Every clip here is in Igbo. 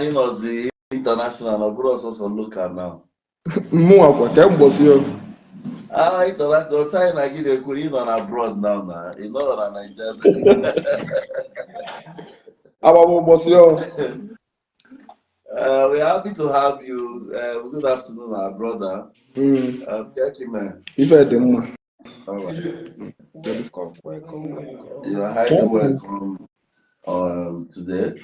na ị nọzi international, ọ bụrụ ọsọsọ local now. Mụnwa kwa ka mgbọsị o. Ah, international China gị na-ekwu na ị nọ na abroad now, na ị nọrọ na Naịjirịa. Agbam ụbọchị o. We're happy to have you. Good afternoon, our brother. Thank you, man. Ife dị mma. All right. Welcome, welcome, welcome. You are highly welcome today.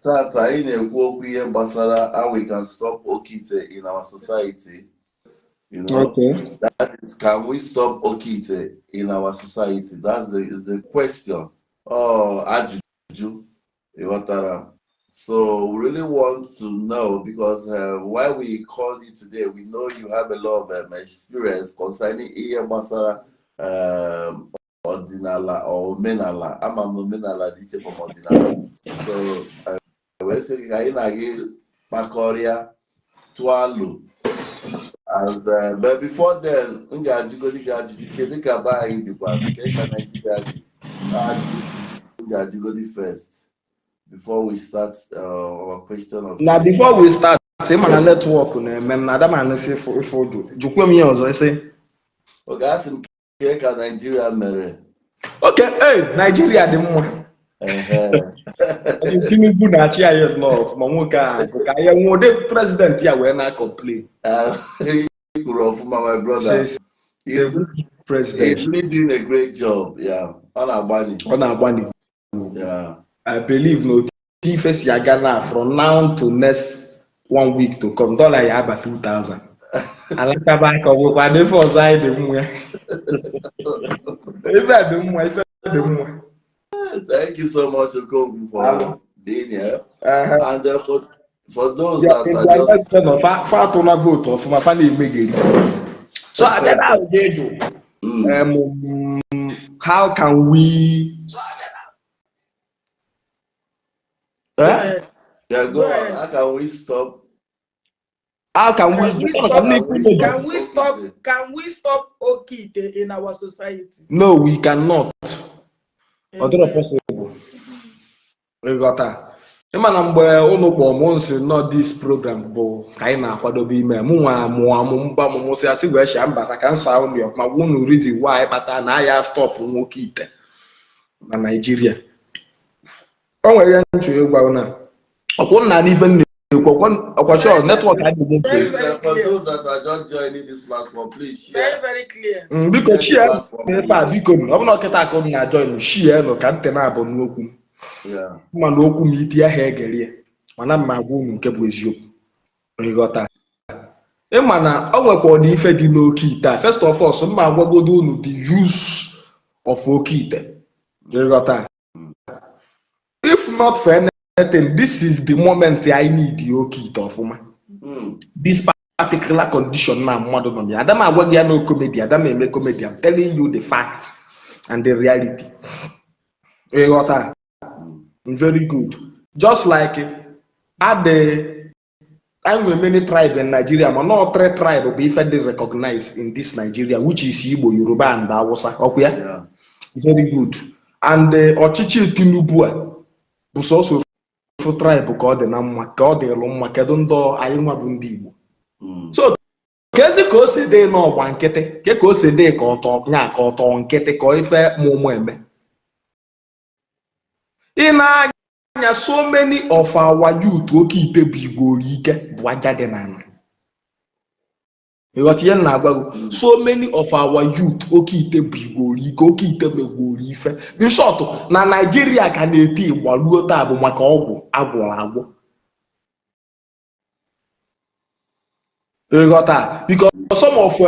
Tata, anyị na-ekwu okwu ihe gbasara how we can stop Oke Ite in our society. That is, can we stop Oke Ite in our society? That's the question. Oh, ajụjụ. Ịghọtara? So we really want to know because why we called you today, we know you have a lot of experience concerning ihe gbasara ọdịnala or omenala. Ama m na omenala dị iche from ọdịnala. So wee sị ka anyị na gị kpakọrịa, tụọ alo. As but before then, m ga-ajụgodi gị ajụjụ: kedu ka be anyị dịkwa, nke ka Nigeria dị? Ajụjụ m ga-ajụgodi first before we start our question of Na the day. Before we start, ị ma na network na-eme m na ada m anụsị ife ụjụ. Jụkwa m ihe ọzọ isi. Oge asị m, kee ka Nigeria mere? Okay, hey, Nigeria dị mma. Tinubu na-achị anyị nnọọ ọfụma. Nwoke a bụ ka anyị nwee ụdị president ya wee na-complain. Ị kwuru ọfụma, my brother. He's President. really doing a great job. Yeah, ọ na-agbani. Ọ na-agbani. I believe na otu ife si aga na from now to next one week to come, dollar ya aba 2000, alakaba aka. Ọ bụkwa na ife ọzọ anyị dị mma ya. Ife dị mma, ife dị mma. Thank you so much, Okonkwo, for being here. And for those that are just nọ fa atụla vote ọfụma, fa na-emegheri, so abịa na ahụ ịjụ how can we Go eh? ahead. Yeah, go Go on. ahead. How can we stop? How can we Can we Ka stop? m na-ekwu. Can we stop? Can we stop Oke Ite in our society? No, we cannot. Ọ dịrọ Amen. possible. Ịghọta, ịma na mgbe ụnụ kpọọ mụ nsị nọ, this program bụ ka anyị na-akwadobe ime mụ nwa mụọ amụ mgba mụ mụsị asị wee shia mbata ka nsa unu ọfụma, gwa unu reason why kpata na aya stop nwoke ite na Naịjirịa. O nwere ihe nchọ ịgwa unu a. Ọkwụ nna n'ife m na-ekwu, ọkwa sure network adịghị. Very, Please, very for clear. those that are just joining this platform, please Very, share. very clear. Biko Share the share platform, ife a please. Biko, ọ bụrụ na ọkịta akụ m na join, share nụ ka ntị na-abụ n'okwu m. Mma na okwu m iti ahụ egere ya, mana mma agwa unu nke bụ eziokwu. Ịghọta, ịma na o nwekwa na ife dị n'oke ite a. First of all, mma agwagodo unu the use of oke ite. Ịghọta, if not for anything, this is the moment I need oke ite ọfụma. This particular condition na mmadụ nọ na ya, ada m agwa gị ya no comedy, ada m eme comedy. I'm telling you the fact and the reality. Ịghọta? Very good. Just like ade anyị nwere many tribe in Nigeria, ma not three tribe bụ ife dị recognized in this Nigeria, which is Igbo, Yoruba and Hausa. Ọkwa ya? Yeah. Very good. And ọchịchị Tinubu a bụ sọsọ ofu tribe ka ọ dị na mma, ka ọ dịlụ mma. Kedu ndị anyị nwa bụ ndị Igbo? So ka ezi ka o si dị n'ọgba nkịtị, ke ka o si dị ka ọtọ nya ka ọtọ nkịtị ka ife mụmụ eme. Ị na-anya, so many of our youth oke ite bụ igworo ike bụ aja dị n'ala. Ịghọta ihe m na-agwa gị? So many of our youth oke ite bụ igworo ike, oke ite megworo ife. In short, na Naijiria ka na-eti ịgba ruo taa bụ maka ọgwụ agwọrọ agwọ. Ịghọta? Because some of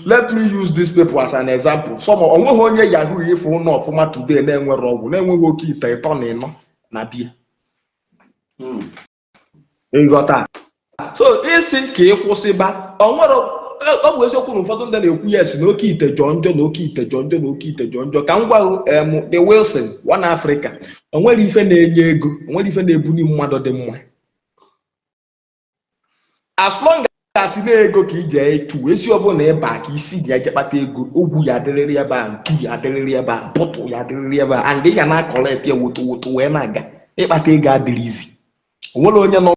let me use these people as an example, some of onweghị onye yahoo ife ụlọ ọfụma today na-enwere ọgwụ, na-enweghị oke ite ịtọ na ịnọ na bia. Ịghọta? So isi ka ị kwụsịba onwere, ọ bụ eziokwu na ụfọdụ ndị na-ekwu yes na oke ite jọọ njọ, na oke ite jọọ njọ, na oke ite jọọ njọ. Ka m gwa the Wilson One Africa, onwere ife na-enye ego, onwere ife na-ebuli mmadụ dị mma. As long as na-ego ka iji echu esi ọbụla ịba ka isi ga eje kpata ego, ogwu ya adịrịrị ebe a, ntu ya adịrịrị ebe a, bọtụ ya adịrịrị ebe a, and ị ga na-akọlekt ya woto woto wee na-aga. Ịkpata ego adịrịzi. O nwere onye nọ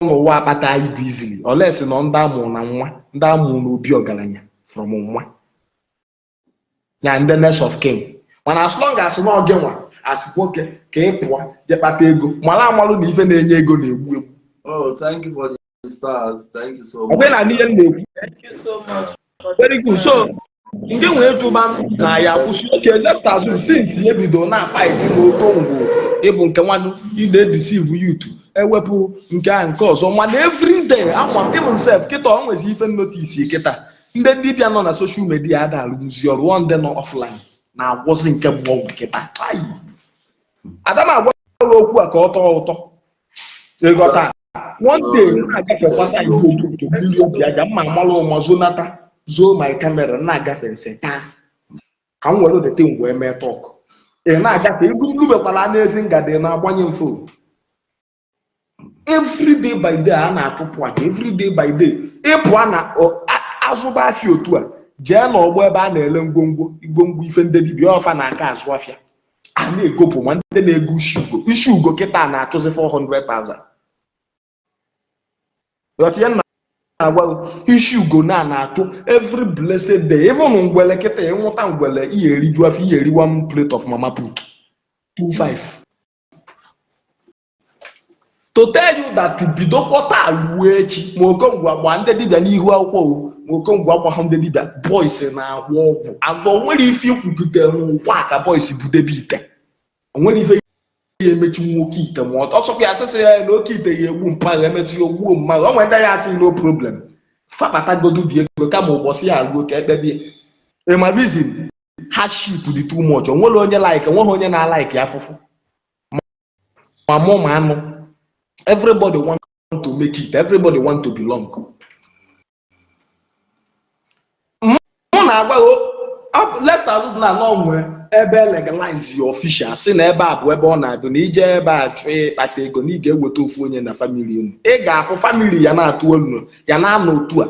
n'ụwa akpata ego easily, unless nọ ndị amụ na nwa, ndị amụ n'obi ọgaranya from nwa ya, ndị next of kin. Mana as long as na gị nwa as nwoke ka ị pụọ je kpata ego, mara amalụ na ife na-enye ego na-egbu egbu. Oh, thank you for the stars. Thank you so Ọ bụghị much. na ihe m na-ekwu. Thank you so much for Very the good. So stars. nke nwee jụba m na ya kwụsị oke, let's assume since ebido na fight ma Okongwu ịbụ nke nwanụ ị na-edeceive youth, ewepụ nke a nke ọzọ, mana everyday ama m, even self kịta ọ nwezi ife notice kịta, ndị dibịa nọ na social media ada arụzi ọrụ, ọ ndị nọ offline na-agwọzi nke bụ ọgwụ kịta. Ai, ada m agwa gị okwu a ka ọ tọọ ụtọ ịghọta. One day m na-agafekwasa ihe otu mmiri obi aja mma amalụ ụma zonata zoo my camera na-agafe nse taa ka m were the thing wee mee talk. Ị na-agafe ibu nnubekwala n'ezi ngada na-agbanye m phone. Every day by day a na-atụpụ aka, every day by day ịpụa na azụba afịa otu a, jee n'ọgbọ ebe a na-ele ngwongwo ngwongwo ife ndị dibịa ọfa na-aka azụ afịa a na-egopụ, ma ndị na-ego isi ugo, isi ugo kịta na-achụzi 400,000. Ghọta ihe m na-agwa gị? Isi ugo na na-atụ every blessed day. Even ngwele kịta, ịnwụta ngwele ihe eriju afọ, ihe eri one plate of mama put 25. To tell you that bido kpọta ruo echi, ma Okongwu agba ndị dibịa n'ihu akwụkwọ o, ma Okongwu agbahụ ndị dibịa, boys na-agwọ ọgwụ and o nwere ife ikwugide n'ụwa ka boys budebe ite. O nwere ife ya emechi nwoke ite, ma ọ ọsọkwa ya asịsị ya na oke ite ya egbu mmadụ, emechi ya ogbuo mmadụ. O nwere ndị ya asị no problem, fakpatagodu dị ego kama ụbọchị ya ruo ka ekpebie. Ịma reason? Hardship dị too much. O nwere onye like, onweghị onye na-alike afụfụ, ma mụ ma anụ. Everybody want to make it, everybody want to belong. Mụ na-agwa gị, let's assume na nọ nwee ebe legalize your official, sị na ebe a bụ ebe ọ na-abụ na ije ebe a chọọ ịkpata ego na ị ga-eweta ofu onye na family unu, ị ga-afụ family ya na-atụ olu ya na-anọ otu a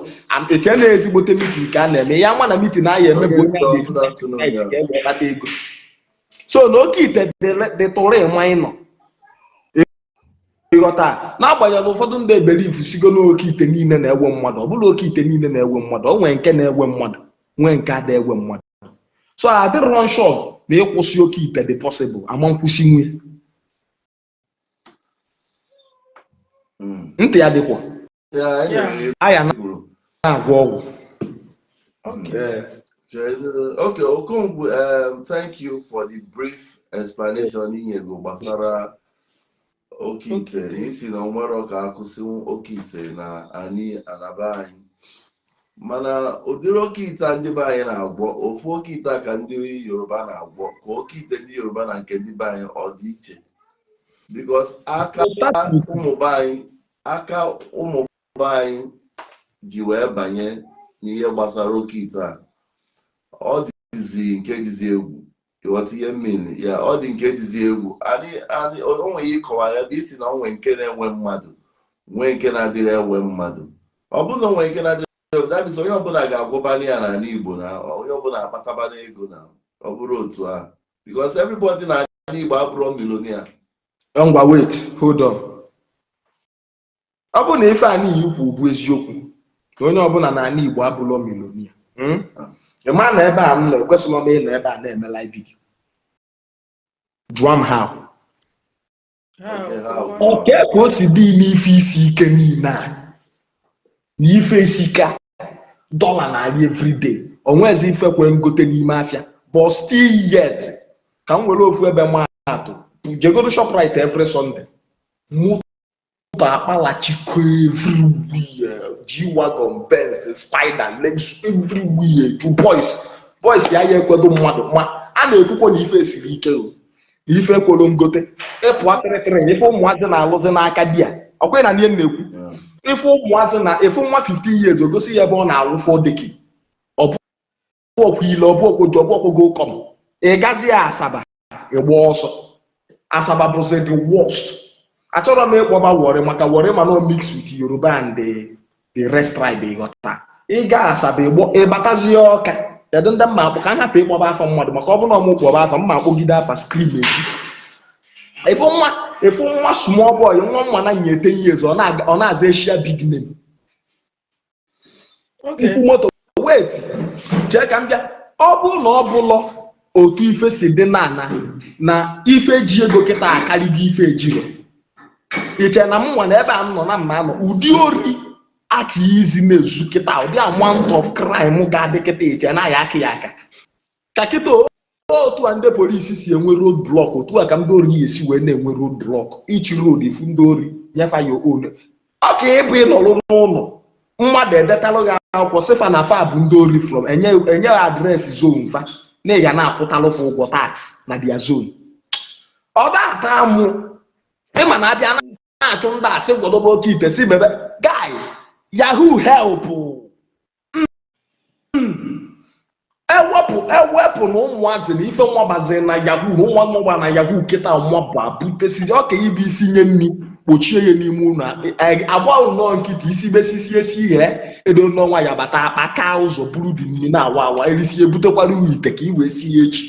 eche na ezigbote meeting ka a na-eme ya, nwa na meeting a ya eme bụ onye a na-eji ka e wee kpata ego. So na oke ite dịtụrụ ịma ịnọ ịghọta, n'agbanyeghị na ụfọdụ ndị ebelifu sigo n'oke ite niile na-ewe mmadụ, ọ bụrụ oke ite niile na-ewe mmadụ, o nwee nke na-ewe mmadụ, nwee nke ada ewe mmadụ. So adịrọ sure na ịkwụsị oke ite dị possible, ama nkwụsị nwe. Ntị ya dịkwa aya na-agwọ ọgwụ. Okay, Okongwu, thank you for the brief explanation inyego gbasara oke ite. Isi na onwero ka akwụsị oke ite na anyị anaba anyị, mana ụdịrị oke ite a ndị be anyị na-agwọ, ofu oke ite a ka ndị Yoruba na-agwọ, ka oke ite ndị Yoruba na nke ndị be anyị ọ dị iche? Because aka ụmụ be anyị, aka ụmụ be anyị ji wee banye n'ihe gbasara oke ite a, ọ dịzi nke dịzi egwu. Ịghọta ihe mmiri ya, ọ dị nke dịzi egwu. Anyị anyị o nwere ihe ịkọwara ebe isi na onwe nke na-enwe mmadụ, nwee nke na-adịrị enwe mmadụ. Ọ bụrụ na onwe nke na-adịrị, that means onye ọbụla ga-agwọbanye ya n'ala Igbo na onye ọbụla akpatabana ego na ọ bụrụ otu a, because everybody na ala Igbo abụrụ millionaire. Ngwa, wait, hold on. Ọ bụrụ na ife a niile ikwu bụ eziokwu na onye ọbụla n'ala Igbo abụlọ millionaire, ị ma na ebe a m nọ, ekwesịrị m ịnọ ebe a na-eme live video. Jụọ m how. Okay, how? Oke ka o si dị n'ife isi ike niile a na ife isi ike dọla na-arị everyday, onwezi ife kwe ngote n'ime afịa, but still yet ka m were ofu ebe maa atụ, jegodo Shoprite every Sunday, moto akpalachiko everywhere, G-Wagon, Benz, Spider, Lexus everywhere ju boys. Boys ya ya ekwedo mmadụ ma a na-ekwukwo na ife siri ike o, na ife kworo ngote ịpụ atịrịtịrị, ife ụmụazị na-alụzi n'aka di ya ọkwa na ihe m na-ekwu. Ife ụmụazị na ife nwa 15 years ogosi ya ebe ọ na-alụ fọdeki ọbụọkwa ile ọbụọkwa ji ọbụọkwa go kom. Ị gazi ya Asaba, ịgba ọsọ. Asaba bụzi the worst. Achọrọ m ịkpọba Warri maka Warri ma no mix with Yoruba and the rest tribe. Ịghọta? Ịga Asaba, ịgbọ ịbatazi ya Ọka. Kedu ndị mma akpọ ka m hapụ ịkpọba afa mmadụ? Maka ọ bụrụ na ọmụ kpọba afa mma akpọgide afa scream eji ife nwa Ịfụ nwa small boy, nwa nwa na nye 10 years, ọ na-aza Asia big name. Ukwu moto. Wait, chee ka m bịa. Ọ bụrụ na ọ bụlọ otu ife si dị na na ife ji ego kịta akarịgo ife ejiro, iche na m nwa na ebe a m nọ na mma anọ ụdị ori aka izi na-ezu kịta, ụdị amount of crime ga-adị kịta, iche na ya aka ya aka ka kịta. Otu a ndị polisi si enwe road block, otu a ka ndị ori ya esi wee na-enwe road block. Ichi road ifu ndị ori nyefa ya own. Ọ ka ịbụ ịnọrụ n'ụlọ, mmadụ edetalụ gị akwụkwọ sịfa na fa bụ ndị ori from enye ha address zone fa na ị ga na-akwụtalụ fa ụgwọ tax na their zone. Ọ da-ata amụ ịma na abịa na-achụ ndị asị gwadobe oke ite si mebe guy yahoo help. Ewepụ na ụmụazị na ife nwabazi na yahoo na ụmụ nwa na yahoo kịta nwa bụ abutesizi ọka ibe isi nye nri kpochie ya n'ime ụlọ, agba nnọọ nkịta isi besisi esi ihe edo n'ọnwa ya bata akpa ka ụzọ buru dị nri na-awa awa erisi ebutekwara ite ka i wee si ya echi.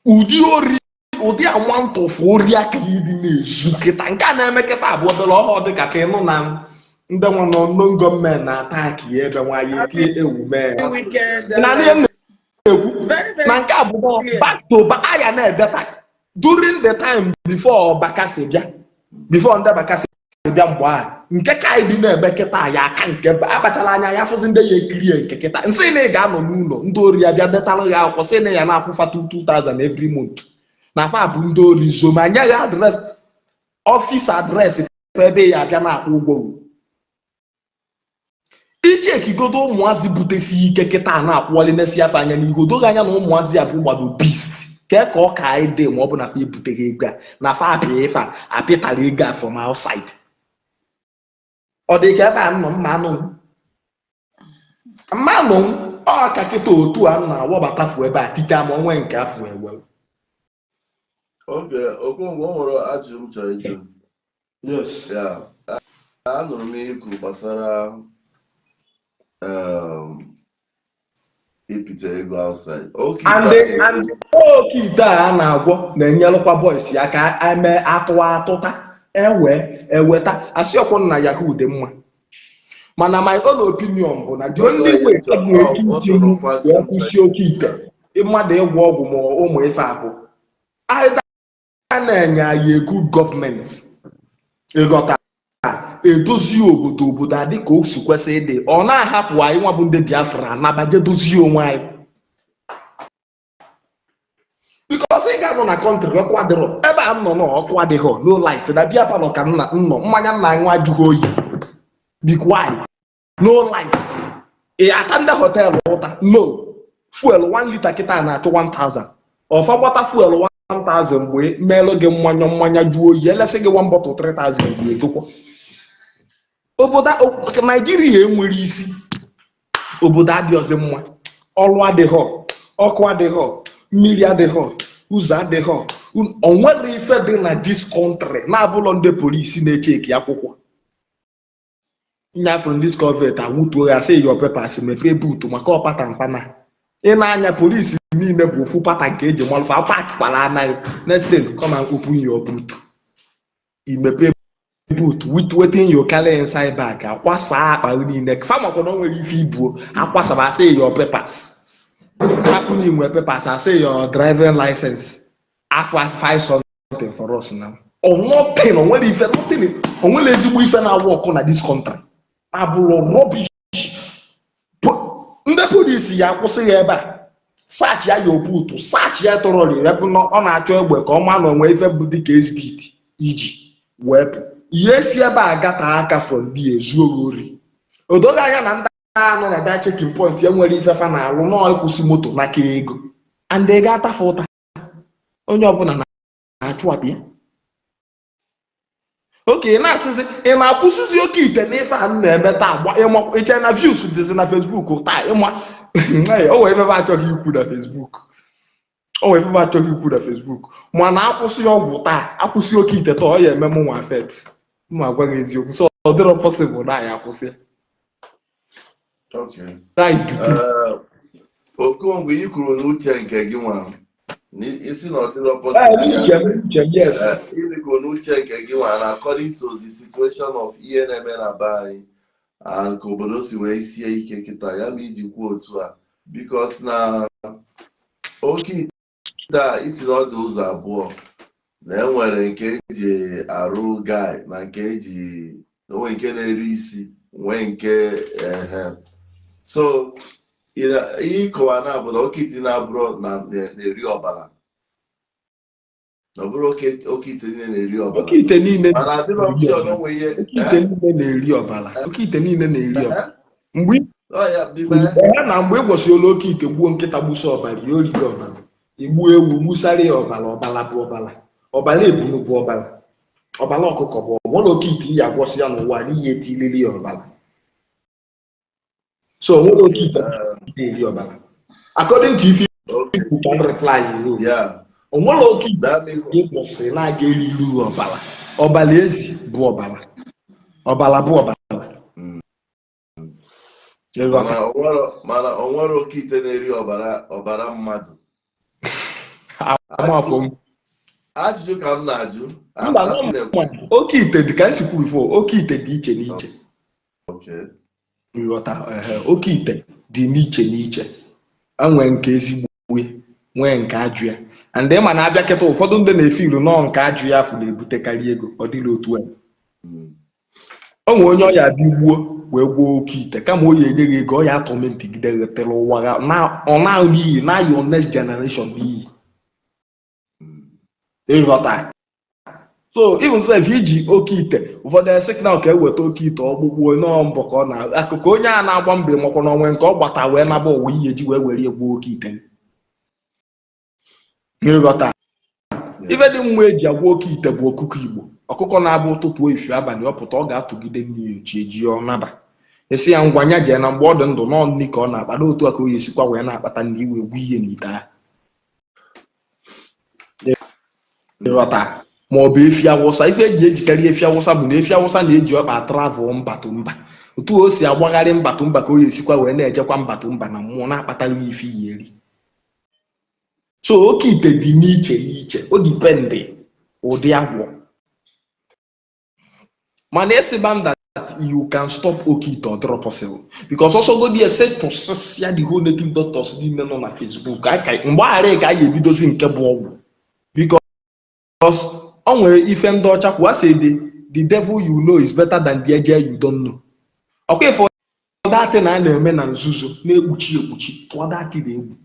Ụdị ori, ụdị amount of ori aka ịdị na-ezu kịta, nke a na-eme kịta bụ obere ọhụụ dị ka ka ịnụ na ndị nwa nọ non gọọmenti na-ata ya ebe nwa ya etie ewu mee na ihe m na-ekwu na nke a bụ back to back aya na-edeta during the time before Bakassi bịa, before ndị Bakassi bịa. Mgbe ahụ nke ka anyị dị na-eme kịta ya aka nke akpachala anya ya fụzi ndị ya ekiri ya nke kịta nsị na ị ga-anọ n'ụlọ, ndị ori ya bịa detalụ ya akwụkwọ sị na ya na-akwụfa 2000 every month na fa bụ ndị ori zo ma nye ya address, office address ebe ya abịa na-akwụ ụgwọ. Ichekigodo ụmụazị butesi ike kịta na-akwụwali nesi afọ anya n'ihu doghị anya na ụmụazị a bụ gbado beast kee ka ọ ka anyị dị, ma ọ bụ na fa ebuteghị ego a na fa apịa ife a apịtara ego a from outside. Ọ dị ka ebe a nọ mmanụ mmanụ ọ ka kịta otu a na-awọbatafu ebe a ticha ma onwe nke afọ ewe. Oge Okonkwo, o nwere ajụjụ m chọrọ ịjụ. Yes. Ya, anụrụ m ihe ikwu gbasara ipite ego outside. Oke and ite a and oke ite a na-agwọ na-enyelụkwa boys ya ka eme atụ atụta ewe eweta asị ọkwụ na yahoo dị mma, mana my own opinion bụ na the only way a ga-eji iji wee kwụsị oke ite, mmadụ ịgwọ ọgwụ ma ụmụ ife abụ either na-enye anyị a good government, ịghọta, edozie obodo, obodo adị ka o si kwesị ịdị, ọ na-ahapụ anyị nwa bụ ndị Biafra anabaje dozie onwe anyị, because ị ga-anọ na country ọkụ adịrọ. Ebe a m nọ nọ ọkụ adịghọ, no light na beer parlour ka m nọ, mmanya m na-aṅụ ajụghị oyi. Big why no light? Ị ata ndị hotel ụta. No fuel, 1 liter kịta na-achụ 1000. Ọfa gbata fuel 1000 mgbe meelụ gị mmanya, mmanya jụọ oyi, elesị gị 1 bottle 3000 gị egokwa. Obodo Naijiria enwere isi, obodo adịghịzi mma, ọrụ adịghọ, ọkụ adịghọ, mmiri adịghọ, ụzọ adịghọ. O nwere ife dị na this country na-abụlọ ndị polisi na-echeki akwụkwọ nyafụrụ ndị corvette anwụtuo ya, sị your papers, mepee boot maka ọpata mpana. Ị na-anya polisi niile bụ ofu pata nke eji malụfa park kwara anaghị. Next thing, come and open your boot, imepe boot with wetin you carry inside bag, akwasa akpa niile famakwa na o nwere ife ibuo akwasaba, asị your papers, afụ na inwe papers, asị your driving license, afọ five something for us now or nothing. O nwere ife, nothing. O nwere ezigbo ife na-awụ ọkụ na this country abụrụ rubbish. Ndị polisi ya akwụsị ya ebe a, search ya ya boot, search ya thoroughly ebe ọ na-achọ egbe ka ọ ma na onwe ife bụ dịka exhibit iji wepụ ihe si ebe a gata aka from there ezuo ori. O doghị anya na ndị anọ na that checking point ya nwere ife fa na-alụ nọọ ịkwụsị moto nakịrị ego and ị ga-atafe ụta. Onye ọbụla na-achụ akpa ya oke. Ị na-asịzi ị na-akwụsịzi oke ite n'ife a m na-eme taa gba ịma iche na views dịzi na Facebook taa ịma. O nwere ebe achọghị ikwu na Facebook, o nwere ebe achọghị ikwu na Facebook, mana akwụsị ọgwụ taa, akwụsị oke ite taa, ọ ya eme mụ nwa affect. M agwa gị eziokwu, so ọ dịrọ possible na anyị akwụsị. That is the truth. Okonkwo, ị kwuru n'uche nke gị nwa. Isi na ọ dịrọ possible ya. N'uche m, uche m, yes. Ịrịgo n'uche nke gị nwa na according to the situation of ihe na-eme na be anyị and ka obodo si wee sie ike kịta ya ma iji kwuo otu a, because na oke ite a isi na ọ dị ụzọ abụọ, na enwere nke eji arụ guy na nke eji onwe nke na-eri isi, nwee nke ehe. So ihe ịkọwa na bụ na oke ite na-abụrụ na na-eri ọbara, na ọ bụrụ oke ite niile na-eri ọbara. Oke ite niile Mana adịrọ m na-eri sure na ọbara. onwe ihe. Oke ite niile na-eri ọbara. Oke ite niile na-eri ọbara. Mgbe Ọ ya bibe. Ya na mgbe ị gwọsiola oke ite, gbuo nkịta, gbusa ọbara ya, origo ọbara. Igbuo ewu, gbusara ya ọbara. Ọbara bụ ọbara. Ọbara ebunu bụ ọbara. Ọbara ọkụkọ bụ ọbara. Oke ite iyi agwọsị ya n'ụwa n'ihi etilili ya ọbara. So onwere oke ite na-eri ọbara according to ife you can reply you. Onwere oke ite That means ị kwụsịrị na-aga eriri ọbara. Ọbara ezi bụ ọbara. Ọbara bụ ọbara. Ịghọta? Mana onwere oke ite na-eri ọbara mmadụ. Amafọ m. Ajụjụ ka m na-ajụ. I'm Mba, asking a question. Oke ite dị ka esi kwuru before, oke ite dị iche n'iche. Nghọta, ehe, oke ite dị n'iche n'iche. Enwee nke ezigbo ya, nwee nke ajụ ya, and ịma na abịa kịta, ụfọdụ ndị na-efe ilu nọọ nke ajụ ya afụ na-ebutekarị ego. Ọ dịrị otu a. O nwere onye ọ ya abịa gbuo wee gwuo oke ite, kama o ya enye gị ego, ọ ya atọmentigide gị ụwa ga na ọ na n'iyi na your next generation n'iyi. Ịghọta? So even sef, iji oke ite, ụfọdụ esi na ka eweta oke ite ọkpụkpụ nọọ mbọ ka ọ na akụkụ onye a na-agba mbọ, makwa na onwe nke ọ gbata wee naba ụwa ihe ji wee were egbuo oke ite. Ịghọta? Ife dị mma eji agwa oke ite bụ ọkụkọ Igbo, ọkụkọ na-abụ ụtụtụ, efi, abalị, ọ pụta, ọ ga-atụgide nri chi eji, ọ naba, esi ya ngwa nya jee. Na mgbe ọ dị ndụ nọọ nri ka ọ na-akpa, n'otu a ka o esikwa wee na-akpata nri iwe gwu ihe n'ite ahụ. Ịghọta? Ma ọ bụ efi Awụsa. Ife eji ejikarị efi Awụsa bụ na efi Awụsa na-eji ọkpa travel mba to mba. Otu o si agbagharị mba to mba ka o esikwa wee na-ejekwa mba to mba na mmụọ na-akpatara ya ife iyi eri. So oke ite dị n'iche n'iche, o depend ụdị agwọ. Mana esiba m that you can stop oke ite, ọ dịrọ possible, because ọsọgodi ese chụsịsịa the whole native doctors niile nọ na Facebook, mgbe aghara ka a ga-ebidozi nke bụ ọgwụ, because o nwere ife ndị ọcha kwuo sị, the devil you know is better than the angel you don't know." Ọkwa ife that na a na-eme na nzuzo na-ekpuchi ekpuchi, tụọ that na egwu.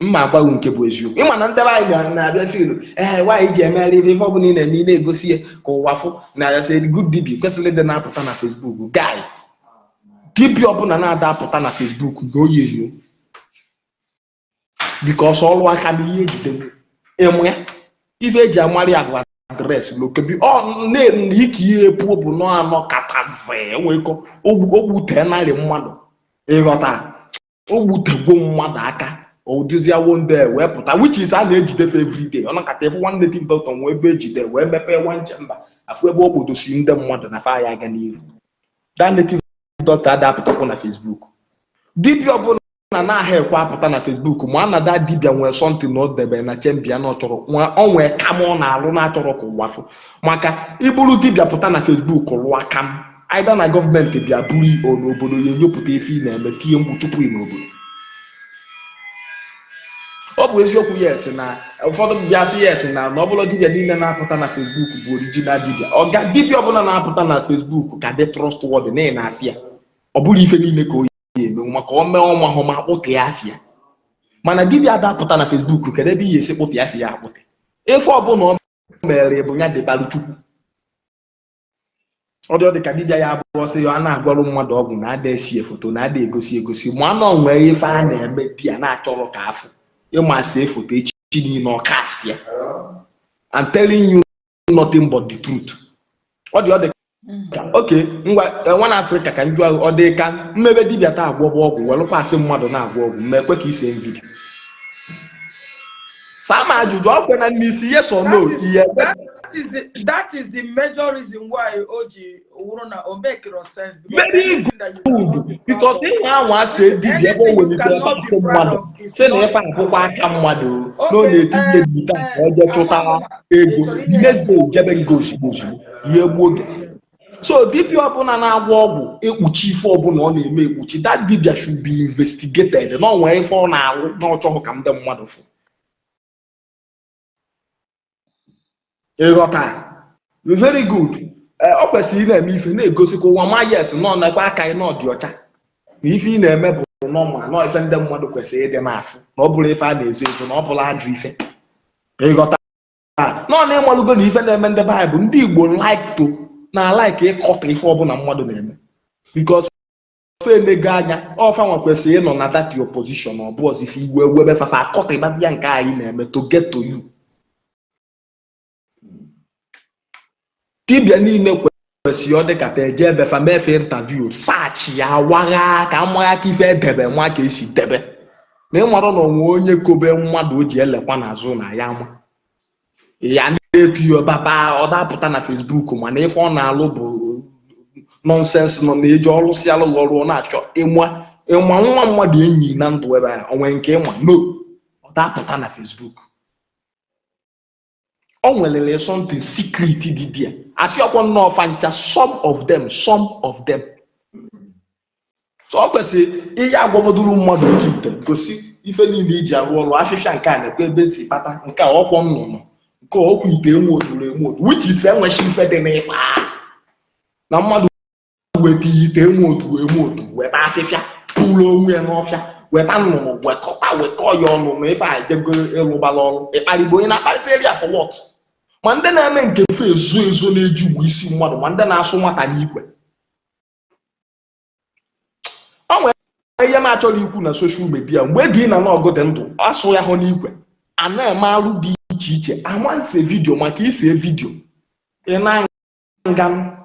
Mma agwaghị nke bụ eziokwu. Ịma na ndebe anyị na-abịa filu ee, nwaanyị ji emere ife ọbụla ị na-eme, ị na-egosi ya ka ụwa fụ na ya sị good dibia kwesịrị ịdị na-apụta na Facebook. Guy, dibia ọbụla na-ada apụta na Facebook na oyi enyo, because ọrụ aka na ihe ejide ịmụ ya, ife eji amara ya bụ address lokebi ọ na ike ihe epuo bụ nọ anọ katazi enwekọ ogbute narị mmadụ. Ịghọta? Ogbutegwo mmadụ aka ụdịziawo ndị wee pụta, which is a na-ejide fe everyday. Ọ nakata efu one native doctor nwee ebe ejide wee mepee one chamber, afụ ebe o kpodosi ndị mmadụ na fa ya aga n'iru. That native doctor ada apụtakwu na Facebook. Dibịa ọbụla na-aha ekwe apụta na Facebook, ma a na da dibịa nwee something na o debe na chamber na ọ chọrọ ọ nwee kam ọ na-alụ na-achọrọ ka ụwa fụ. Maka iburu dibịa pụta na Facebook lụọ kam, aida na gọọmenti bịa buru o n'obodo ya, enyopụta ife ị na-eme, tinye mgbu tupu ị n'obodo. Ọ bụ eziokwu, yes, na ụfọdụ bịa sị yes na ọ bụla dibịa niile na-apụta na Facebook bụ original dibịa. Ọga, dibịa ọbụla na-apụta na Facebook ka dị trustworthy na ị na-afịa. Ọ bụrụ ife niile ka o yi emenwu, maka o mee ọnwa hụ ma akpụtụ ya afịa. Mana dibịa ada-apụta na Facebook, kedu ebe ihe esi kpụtụ ya afịa ya akpụtị? Ife ọbụla o mere bụ ya dịbalụ Chukwu. Ọ dị ka dibịa ya abụọ sị ya a na-agwarụ mmadụ ọgwụ na ada esi foto na ada egosi egosi, ma anọ nwee ife a na-eme di ya na-achọrọ ka afụ ịma see foto echi niile ọ cast ya. I'm telling you nothing but the truth. Ọ dị ka oke ngwa nwa na Afrịka ka njụ. Ọ dị ka mmebe dibịa taa agwọbọ ọgwụ welụ pasị mmadụ na-agwọ ọgwụ mmekwe ka ise video saa ma ajụjụ ọkwe na n'isi, yes or no? Ihe That That is the major reason why o ji wụrụ na o make no sense, because Very anything that you cannot good, be proud because of, ihe anwa asị dibịa ebe o anything you welite ebe cannot asị be proud mmadụ of is sị na not ife akwụkwọ aka mmadụ o, na ọ okay. na-eti ihe n'ite a ka ọ jee chụta Ama m na ị ego. chọrọ inye ya Next day jebe nga ozugbo ozugbo ihe gbuo oge. So dibịa ọbụla na-agwọ ọgwụ ekpuchi ife ọbụla ọ na-eme ekpuchi, that dibịa should be investigated na ọ nwee ife ọ na-alụ na ọ chọghị ka ndị mmadụ fụ. Ịghọta? Very good. Ọ kwesịrị ị na-eme ife na-egosi ka ụwa ma, yes, nọ nakwa aka gị nọ dị ọcha, na ife ị na-eme bụ normal, nọ ife ndị mmadụ kwesịrị ịdị na-afụ, na ọ bụrụ ife a na-ezo ezo, na ọ bụla ajọ ife. Ịghọta? Nọ na ịmalụgo na ife na-eme ndị be anyị bụ ndị Igbo like to na like ịkọta ife ọbụla mmadụ na-eme, because fa enego anya ọ fa nwa kwesịrị ịnọ na that your position. Ọ bụ ọzọ ife iwe webe fa, fa akọta ịbazi ya nke anyị na-eme to get to you. Dibịa niile kwesịrị ọ dịkata eje ebe fa mefe interview, search ya wagha ka amagha ka ife edebe nwa ka esi debe na ịmara na onwe onye kobe mmadụ o ji elekwa n'azụ na ya ama ya na-etu ya baba ọ dapụta na Facebook, mana ife ọ na-alụ bụ nonsense nọ na-eji ọlụsị alụghị ọrụ ọ na-achọ ịma ịma nwa mmadụ enyi na ndụ ebe a onwe nke ịma no ọ dapụta na Facebook. O nwelere something secret dị there. Asị ọkwọ nnọọ fa ncha, some of them, some of them. So ọ kwesịrị ihe agwọgoduru mmadụ oke ite gosi ife niile iji arụ ọrụ afịfịa nke a na-ekwe ebe si kpata nke a ọkwọ nnụnụ nke ọkwọ ite enwe oturu enwe otu, which is enwechi ife dị n'ife a na mmadụ weta ite enwe otu enwe otu, weta afịfịa pụrụ onwe ya n'ọfịa, weta nnụnụ wekọta wekọ ya ọnụ na ife a ejego ịlụgbala ọrụ ịkparịgbo onye na-akparịta area for what? Ma ndị na-eme nke fe ezo ezo na-eji uwe isi mmadụ, ma ndị na-asụ nwata n'ikwe. O nwere ihe m achọrọ ikwu na social media. Mgbe dị na n'ọgụ dị ndụ asụ ya hụ n'ikwe a na-eme arụ dị iche iche, ama nse video, maka ise video ị na nga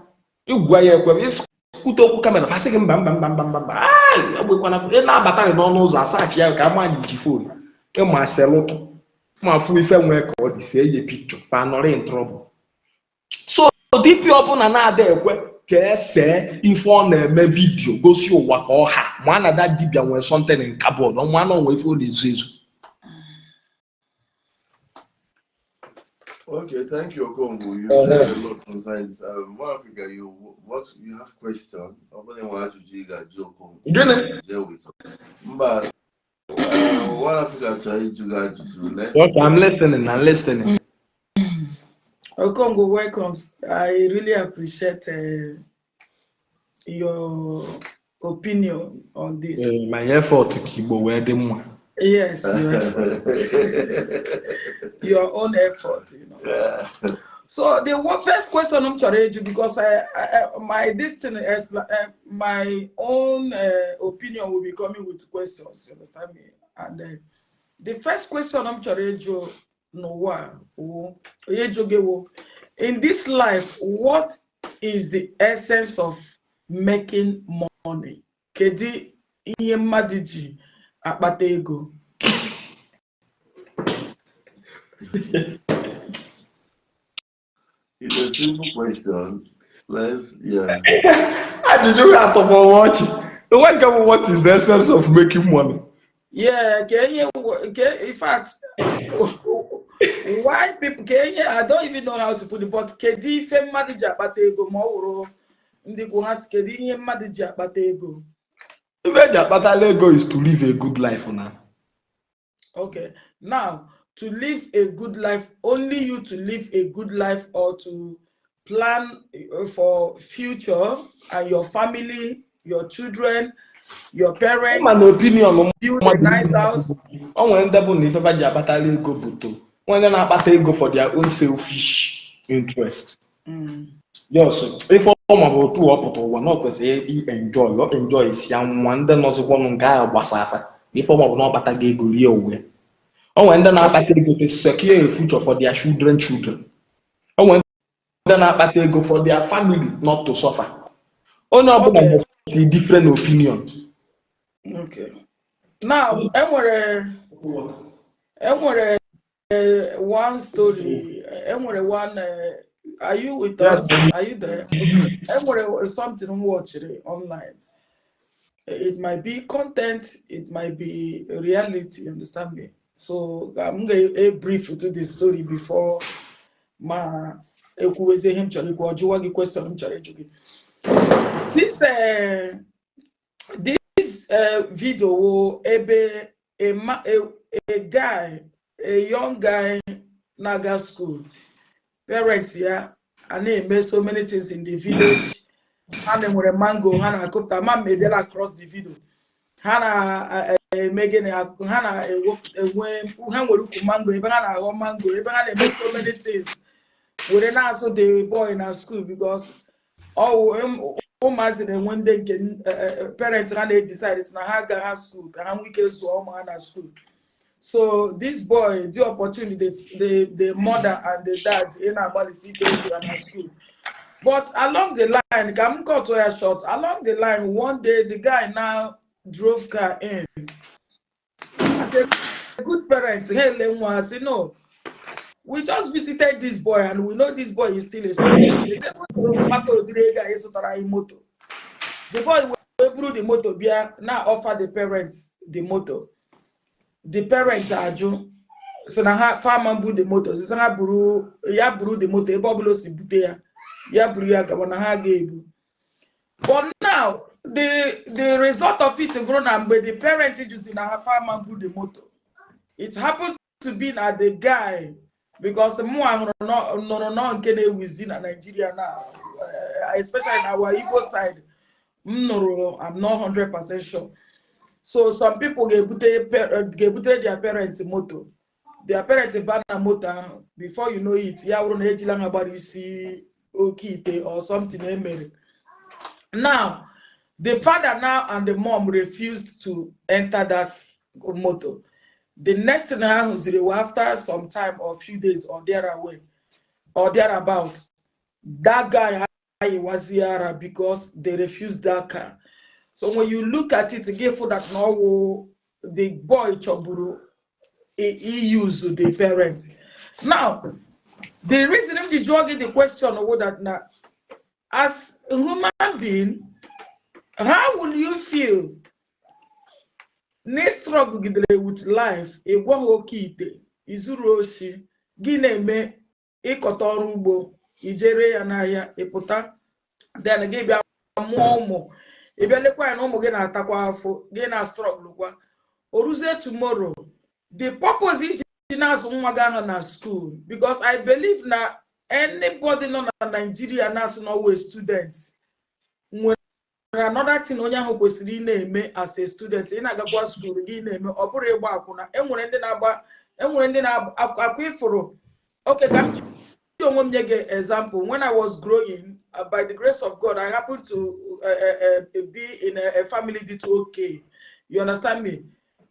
igwa ya ekwe ikwute okwu camera fasị gị mba mba mba mba mba mba egbekwana ị na-abata gị n'ọnụ ụzọ asachi ya ka ama na iji phone ịma selụtụ ma fụ ife nwee ka ọ dị see ye picture fa nọrọ in trouble. So dibịa ọbụla na-ada ekwe ka esee ife ọ na-eme video gosi ụwa ka ọ ha ma na that dibịa nwee something in cupboard, ọnwa na onwe ife ọ na-ezo ezo. Okay, thank you, Okongwu. You said a lot concerning One Africa. You what you have question? Ọ bụrụ na ajụjụ ị ga-ajụ Okongwu. Gịnị? Is there with Mba, One Africa chọrọ ịjụ gị ajụjụ. Let's Okay, I'm listening. I'm listening. Okongwu, welcome. I really appreciate your opinion on this. My effort ka Igbo wee dị mma. Yes, your effort. Your own effort. So the first question I'm trying to because I my this thing is my own opinion will be coming with questions. You understand me? And the first question I'm trying to n'ụwa wụ onye jụrụ wụ, in this life, what is the essence of making money? Kedu ihe mmadụ ji akpata ego? It's a simple question. Let's, yeah. Ajụjụ ga atọgbọ m ọchị. Nwa nke bụ what is the essence of making money? Yeah, ka ihe ke in fact why people ka ihe I don't even know how to put it, but kedu ife mmadụ ji akpata ego ma ọ wụrụ ndị kwu ha sị kedu ihe mmadụ ji akpata ego? Ife eji akpatala ego is to live a good life na. Okay. Now, to live a good life, only you to live a good life or to plan for future and your family, your children, your Ịma parents, na opinion build a nice house. O nwere ndị bụ na ife fa ji akpatala ego bụ to nwere ndị na-akpata ego for their own selfish interest. Just ife ọma bụ otu ọ pụta ụwa na ọ kwesịrị i enjoy ọ enjoy si ya nwa ndị nọzikwanụ nke ahụ gbasa afa ife ọma bụ na ọ kpatago ego rie onwe ya. O nwere ndị na-akpata ego to secure a future for their children children. O nwere ndị na-akpata ego for their family not to suffer. Onye ọbụla nwere different opinion. Okay. Now, enwere one story, enwere one, are you with Yes. us? Are you there? Enwere something m watchiri online. It might be content, it might be reality, you understand me? So I'm ga brief to the story before ma ekwuwezi ihe m chọrọ ikwu, ọ jụwa gị question m chọrọ ịjụ gị. This video wo ebe a guy, a young guy na-aga school, parents ya a na-eme so many things in the village. Ha na-enwere mango ha na-akụpụta ma m ebiala across the video. Ha na-eme gịnị? Ha na-enwe, ha nwere ukwu mango ebe ha na-aghọ mango, ebe ha na-eme so many things were na-azụ the boy na school, because ọwụ ụmụazị na-enwe ndị nke parents ha na-edecide na ha agaghị school ka ha nwee ike zụọ ụmụ ha na school. So this boy, the opportunity, the mother and the dad ị na-agbalịsi ike ịzụ ya na school. But along the line, ka m cut ya short, along the line, one day the guy now drove car in. As a good parent, hey, nwa sị, "No, we just visited this boy and we know this boy is still a student." They said, "What's the matter with the guy zụtara anyị moto?" The boy wee buru the moto bịa na offer the parents the moto. The parents ajụ, so na ha farmer bu the moto, sị ha buru ya, buru the moto ebe ọbụla o si bute ya, ya buru ya gaba, na ha ga-ebu. But now the result of it bụrụ na mgbe the parent juzi na ha farmer bu the moto, it happened to be na the guy, because mụnwa hụrụ nụrụ nọ nke na-ewizi na Nigeria na especially na our Igbo side m nụrụ, I'm not 100% sure. So some people ga-ebute ga-ebutere their parents moto, their parents ba na moto ahụ, before you know it, ya bụrụ na ejila ha gbara isi oke ite or something emere. Now the father now and the mom refused to enter that motor. The next thing ha hụziri wụ after some time or few days or thereaway or thereabout, that guy ayiwazi ara because they refused that car. So when you look at it, give for that no, the boy chọburu he use the parents. Now the reason m ji jụọ gị the question wụ that na as a human being, how will you feel na ị struggle gidere with life, ị gwaghị oke ite, izuru oshi, gị na-eme ịkọta ọrụ ugbo, ijere ya n'ahịa, ịpụta, then gị bịa mụọ ụmụ, ị bịa lekwa ya na ụmụ gị na-atakwa afọ, gị na struggle kwa, o ruzie tomorrow, the purpose iji na-azụ nwa gị ahụ na school, because I believe na anybody nọ na Nigeria na-asị na ọwụ student nwere another thing onye ahụ kwesịrị ị na-eme as a student. Ị na-agakwa school gị na-eme, ọ bụrụ ịgba akwụna. Enwere ndị na-agba, enwere ndị na-akwa ifuru. Okay, ka m ji onwe m nye gị example. When I was growing, by the grace of God, I happened to be in a family did okay, you understand me?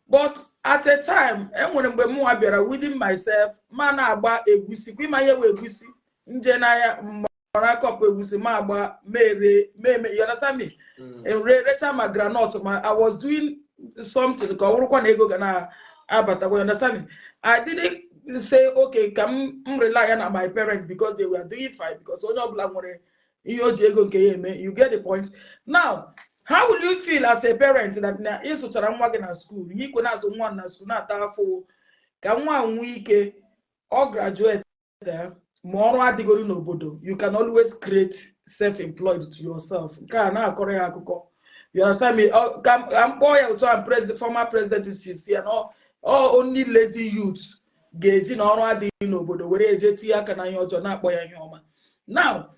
But at a time, enwere mgbe mụnwa bịara within myself ma na-agba egwusi kwa, ịma ihe wee egwusi nje n'ahịa mara cup egwusi ma agba mere meme, you understand me? Recha ma groundnut ma I was doing something ka ọ bụrụkwa na ego ga na-abatakwa, you understand me? I didn't say, okay, ka m rely na my parents because they were doing fine, because onye ọbụla nwere ihe o ji ego nke ya eme. You get the point? Now, how will you feel as a parent that na ịzụchara nwa gị na school, ihe ikwe na-azụ nwa na school na-ata afọ ka nwa nwee ike ọ graduate, ma ọrụ adịgoro n'obodo, you can always create self-employed to yourself, nke a na-akọrọ ya akụkọ, you understand me? Ka m kpọọ ya otu a, president, former president si ya na ọ only lazy youth ga-eji na ọrụ adịghị n'obodo were eje tinye aka na ihe ọjọọ na-akpọ ya ihe ọma. Now,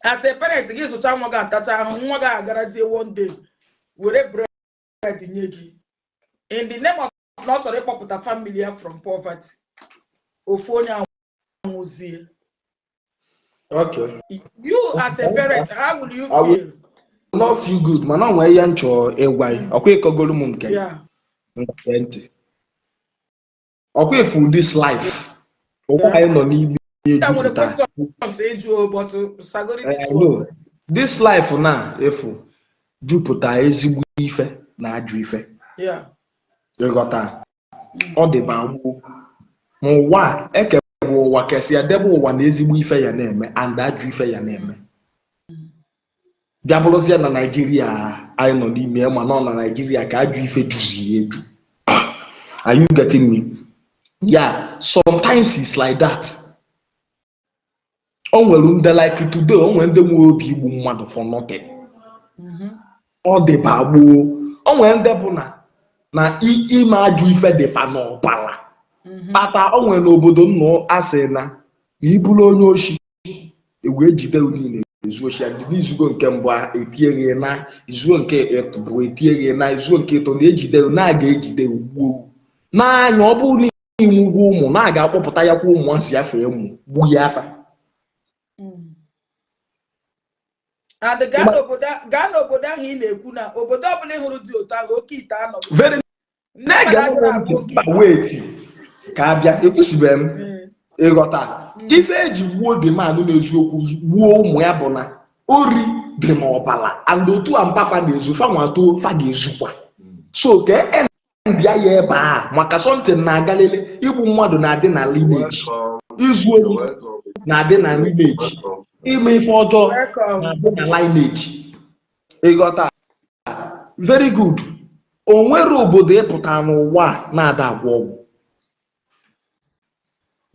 as a parent, gị zụcha nwa gị, atacha ahụ, nwa gị agarazie one day were bread nye gị in the name of na ọ chọrọ ịkpọpụta family ya from poverty, ofu onye anwụzie. You as a parent, how will you I will feel? not feel good, mana ọ nwee ihe m chọrọ ịgwa gị. Ọkwa ịkọgolu m nke gị. Yeah. Ngwa, ntị. Ọkwa ifu this life ụwa anyị nọ n'ime Ya nwere ejupụta. questions ịjụ, but sagori this I one. know. This life na efu jupụta ezigbo ife na ajọ ife. Ịghọta? Ọ dị ma gboo. N'ụwa a, eke bụ ụwa kesịa debe ụwa na ezigbo ife ya na-eme and ajọ ife ya na-eme. Bịa bụrụzie na Naijiria anyị nọ n'ime, ma nọ na Naijiria ka ajọ ife juzi eju. Are you getting me? Yeah, sometimes it's like that. O nwere ndị, like today, o nwere ndị nwere obi igbu mmadụ for nothing. Ọ dịba gboo. O nwere ndị bụ na ime ajọ ife dịfa n'ọbara. Kpata o nwere n'obodo nnụ asị na ibulu onye oshi egwu ejide niile ezu oshi ya n'izugo nke mbụ a etinyeghị na izuo nke bụ etinyeghị na izuo nke ịtọ na ejide na aga ejide gbuo n'anya. Ọ bụrụ na ịnwụgwọ ụmụ na aga akpọpụta ya kwa ụmụ asị afọ ịmụ gbuo ya afa. And gaa n'obodo ahụ ị na-ekwu, na obodo ọbụla ị hụrụ dị otu ahụ, oke ite anọghị. Very Ndị na-ege mmadụ m adịrị ntị agwa oke mba ite. Wait ka abịa, ekwesịbeghị m ịghọta ife eji gbuo the man. N'eziokwu, gbuo ụmụ ya bụ na ori dị n'ọbara, and otu a mpafa na-ezu fa nwato fa ga-ezukwa. So ka end ya ya ebe a maka something na-agalele. Igbu mmadụ na-adị na lineage, izu ori na-adị na lineage, ime ife ọjọọ Welcome. na-adị na lineage. Ịghọta? Very good. O nwere obodo ịpụta n'ụwa a na-ada agwọ ọgwụ.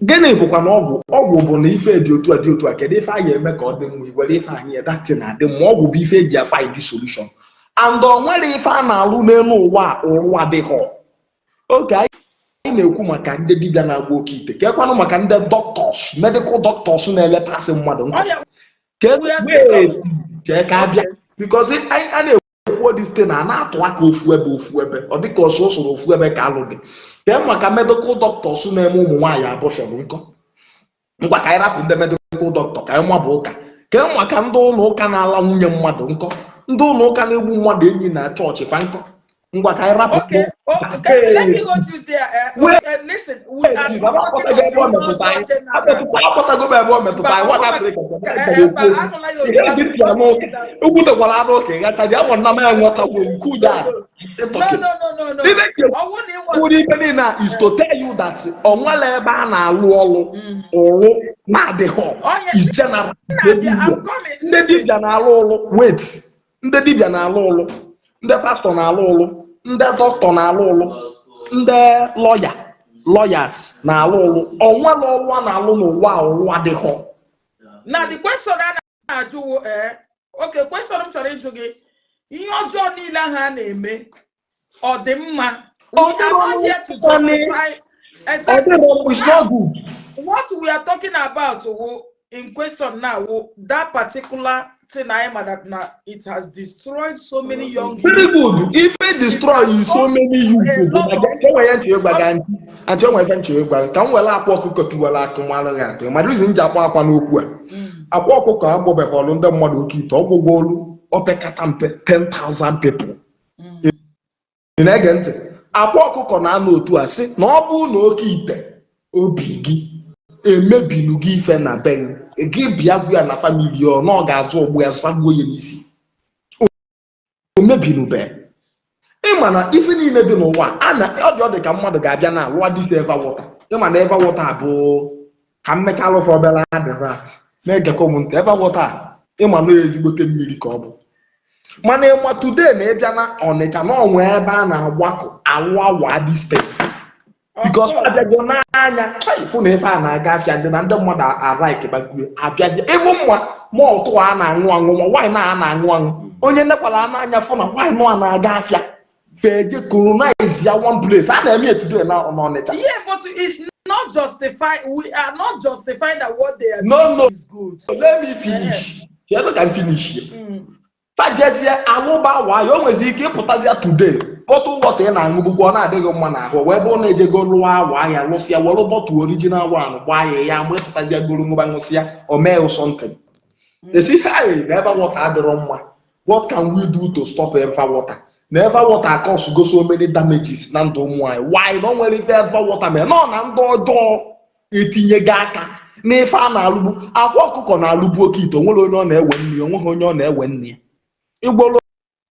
Gịnị bụkwa na ọgwụ? Ọgwụ bụ na ife dị otu a dị otu a, kedu ife a ga-eme ka ọ dị mma? Iwere ife anyị datin na-adị mma. Ọgwụ bụ ife eji find the solution, and o nwere ife a na-alụ n'elu ụwa a ụrụ adịghọ. Oge anyị na-ekwu maka ndị dibịa na-agba oke ite, ka ekwanụ maka ndị doctors, medical doctors na-elepasị mmadụ nkọ. Ọya, Ka we are still wait, coming. chee ka abịa, because a na-ekwu this thing a na-atụ aka ofu ebe ofu ebe, ọ dịka ọsọ soro ofu ebe ka alụ dị. Kee maka medical doctors na-eme ụmụ nwaanyị abortion nkọ? Ngwa, ka anyị rapụ ndị medical doctor, ka anyị mabụ ụka. Kee maka ndị ụlọ ụka na-ala nwunye mmadụ nkọ, ndị ụlọ ụka na-egbu mmadụ enyi na chọọchị fa nkọ? Ngwa, ka anyị rapụ. Okay, okay, let me hold you there. Wait. Okay, listen, we are not talking of ihe ọjọọ general. Akpọtago m ebe ọ metụta anyị. One Africa. Mba, anụla ya otu Ihe ahụ. dị ntị anụ ụka ekwutekwara anụ ụka ịghataji ama nna m enwetagwo nke udo a. No, no, no, no, no. Ibe nke Ọ bụrụ na ị kwuru ife niile a is to tell you that ọ nwere ebe a na-alụ ọlụ ụrụ na-adịghọ. Onye- Is general. Na-abịa, I'm coming. Ndị dibịa na-alụ ụlụ, wait, ndị dibịa na-alụ ụlụ, ndị pastọ na-alụ ụlụ, ndị dọkịta na-alụ ụlụ, ndị lọya, lawyers na-alụ ụlụ. Onwere ọlụ a na-alụ n'ụwa a ụlụ adịghọ. Now the question a na-ajụ wụ, okay, question m chọrọ ịjụ gị, ihe ọjọọ niile ahụ a na-eme, ọ dị mma? We are not here to justify. Ọ Exactly. dịrọ, it's not good. What we are talking about wụ, in question now wụ, that particular thing I am that now it has destroyed so many young Very youths. good. Ife destroy so many youth A bụ lot na of ka enwere ntị ịgwa gị ntị antị enwere ife ntị ịgwa gị ka m were akwa ọkụkọ tiwara akụ malụ gị atụ ma reason m ji akpọ akwa n'okwu a. Akwa ọkụkọ agbọbeghị ọlụ ndị mmadụ oke ite ọgwụgwọ olu opekata mpe 10,000 people. Ị na-ege ntị? Akwa ọkụkọ na-anọ otu a sị na ọ bụ na oke ite obi gị emebinu gị ife na be gị, gị bịa gwa ya na family ọ na ọ ga-azụ ọgbụ ya zagbuo ya n'isi. O mebinube. Ịma na ife niile dị n'ụwa a na ọ dị ka mmadụ ga-abịa na alụọ this Eva water. Ịma na Eva water bụ ka mmekalụ obere adịrat na-egekọ m ntị. Eva water ịma na ezigbote mmiri ka ọ bụ, mana ịma today na ịbịa na Ọnịcha na onwe ebe a na-agbakọ alụ awa this thing Of because course. abịago n'anya chai fụ na ife a na-aga afịa ndị na ndị mmadụ araikibakue abịazie ịbụ mma malt a na-aṅụ aṅụ, ma wine a na-aṅụ aṅụ. Onye nekwara n'anya fụ na wine a na-aga afịa feje colonize ya one place a na-eme ya today na n'Ọnịcha. Yeah, but it's not justified. We are not justifying that what they are No, doing no. is good. Let me finish. Kedu ka m finish ya? Fajezie alụba wayo, o nwezi ike ịpụtazi today bottle water ị na-aṅụ bụkwa ọ na-adịghị mma n'ahụ, wee bụrụ na ejego lụọ awa ya lụsịa were bottle original one gbaa ya ya ma ịpụtazie goro ṅụba ṅụsịa o mee something esi hey na Eva water adịrọ mma. What can we do to stop Eva water? Na Eva water cause go so many damages na ndụ ụmụ anyị. Why na o nwere ife Eva water mere nọ na ndị ọjọọ etinyego aka n'ife a na-alụgbu. Akwa ọkụkọ na-alụbu oke ite, onwere onye ọ na-ewe nne ya, onweghị onye ọ na-ewe nne ya. Ịgbolo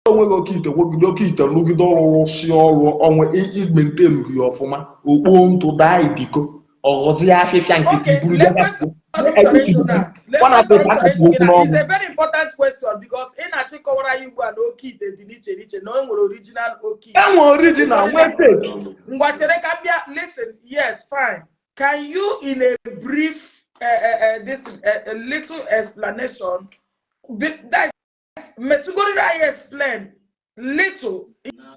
onwe gị oke ite gwogide oke ite lụgide ọrụ rụsi ọrụ onwe i maintain ya ọfụma, okpo ntụ daa idiko. Ọghọzie afịfịa nke Okay, iburu let jebe. question m chọrọ ịjụ na lee One question m afịfịa chọrọ ịjụ gị okwu na n'ọnụ. It's a very important question because ị na-achọ ịkọwara anyị ugbu a na oke ite dị n'iche n'iche, na o nwere original oke ite. Enwe original, nwee fake. Ngwa, chere ka m bịa. Listen, yes, fine. Can you, in a brief this a little explanation, that's metụgoriri anyị, explain little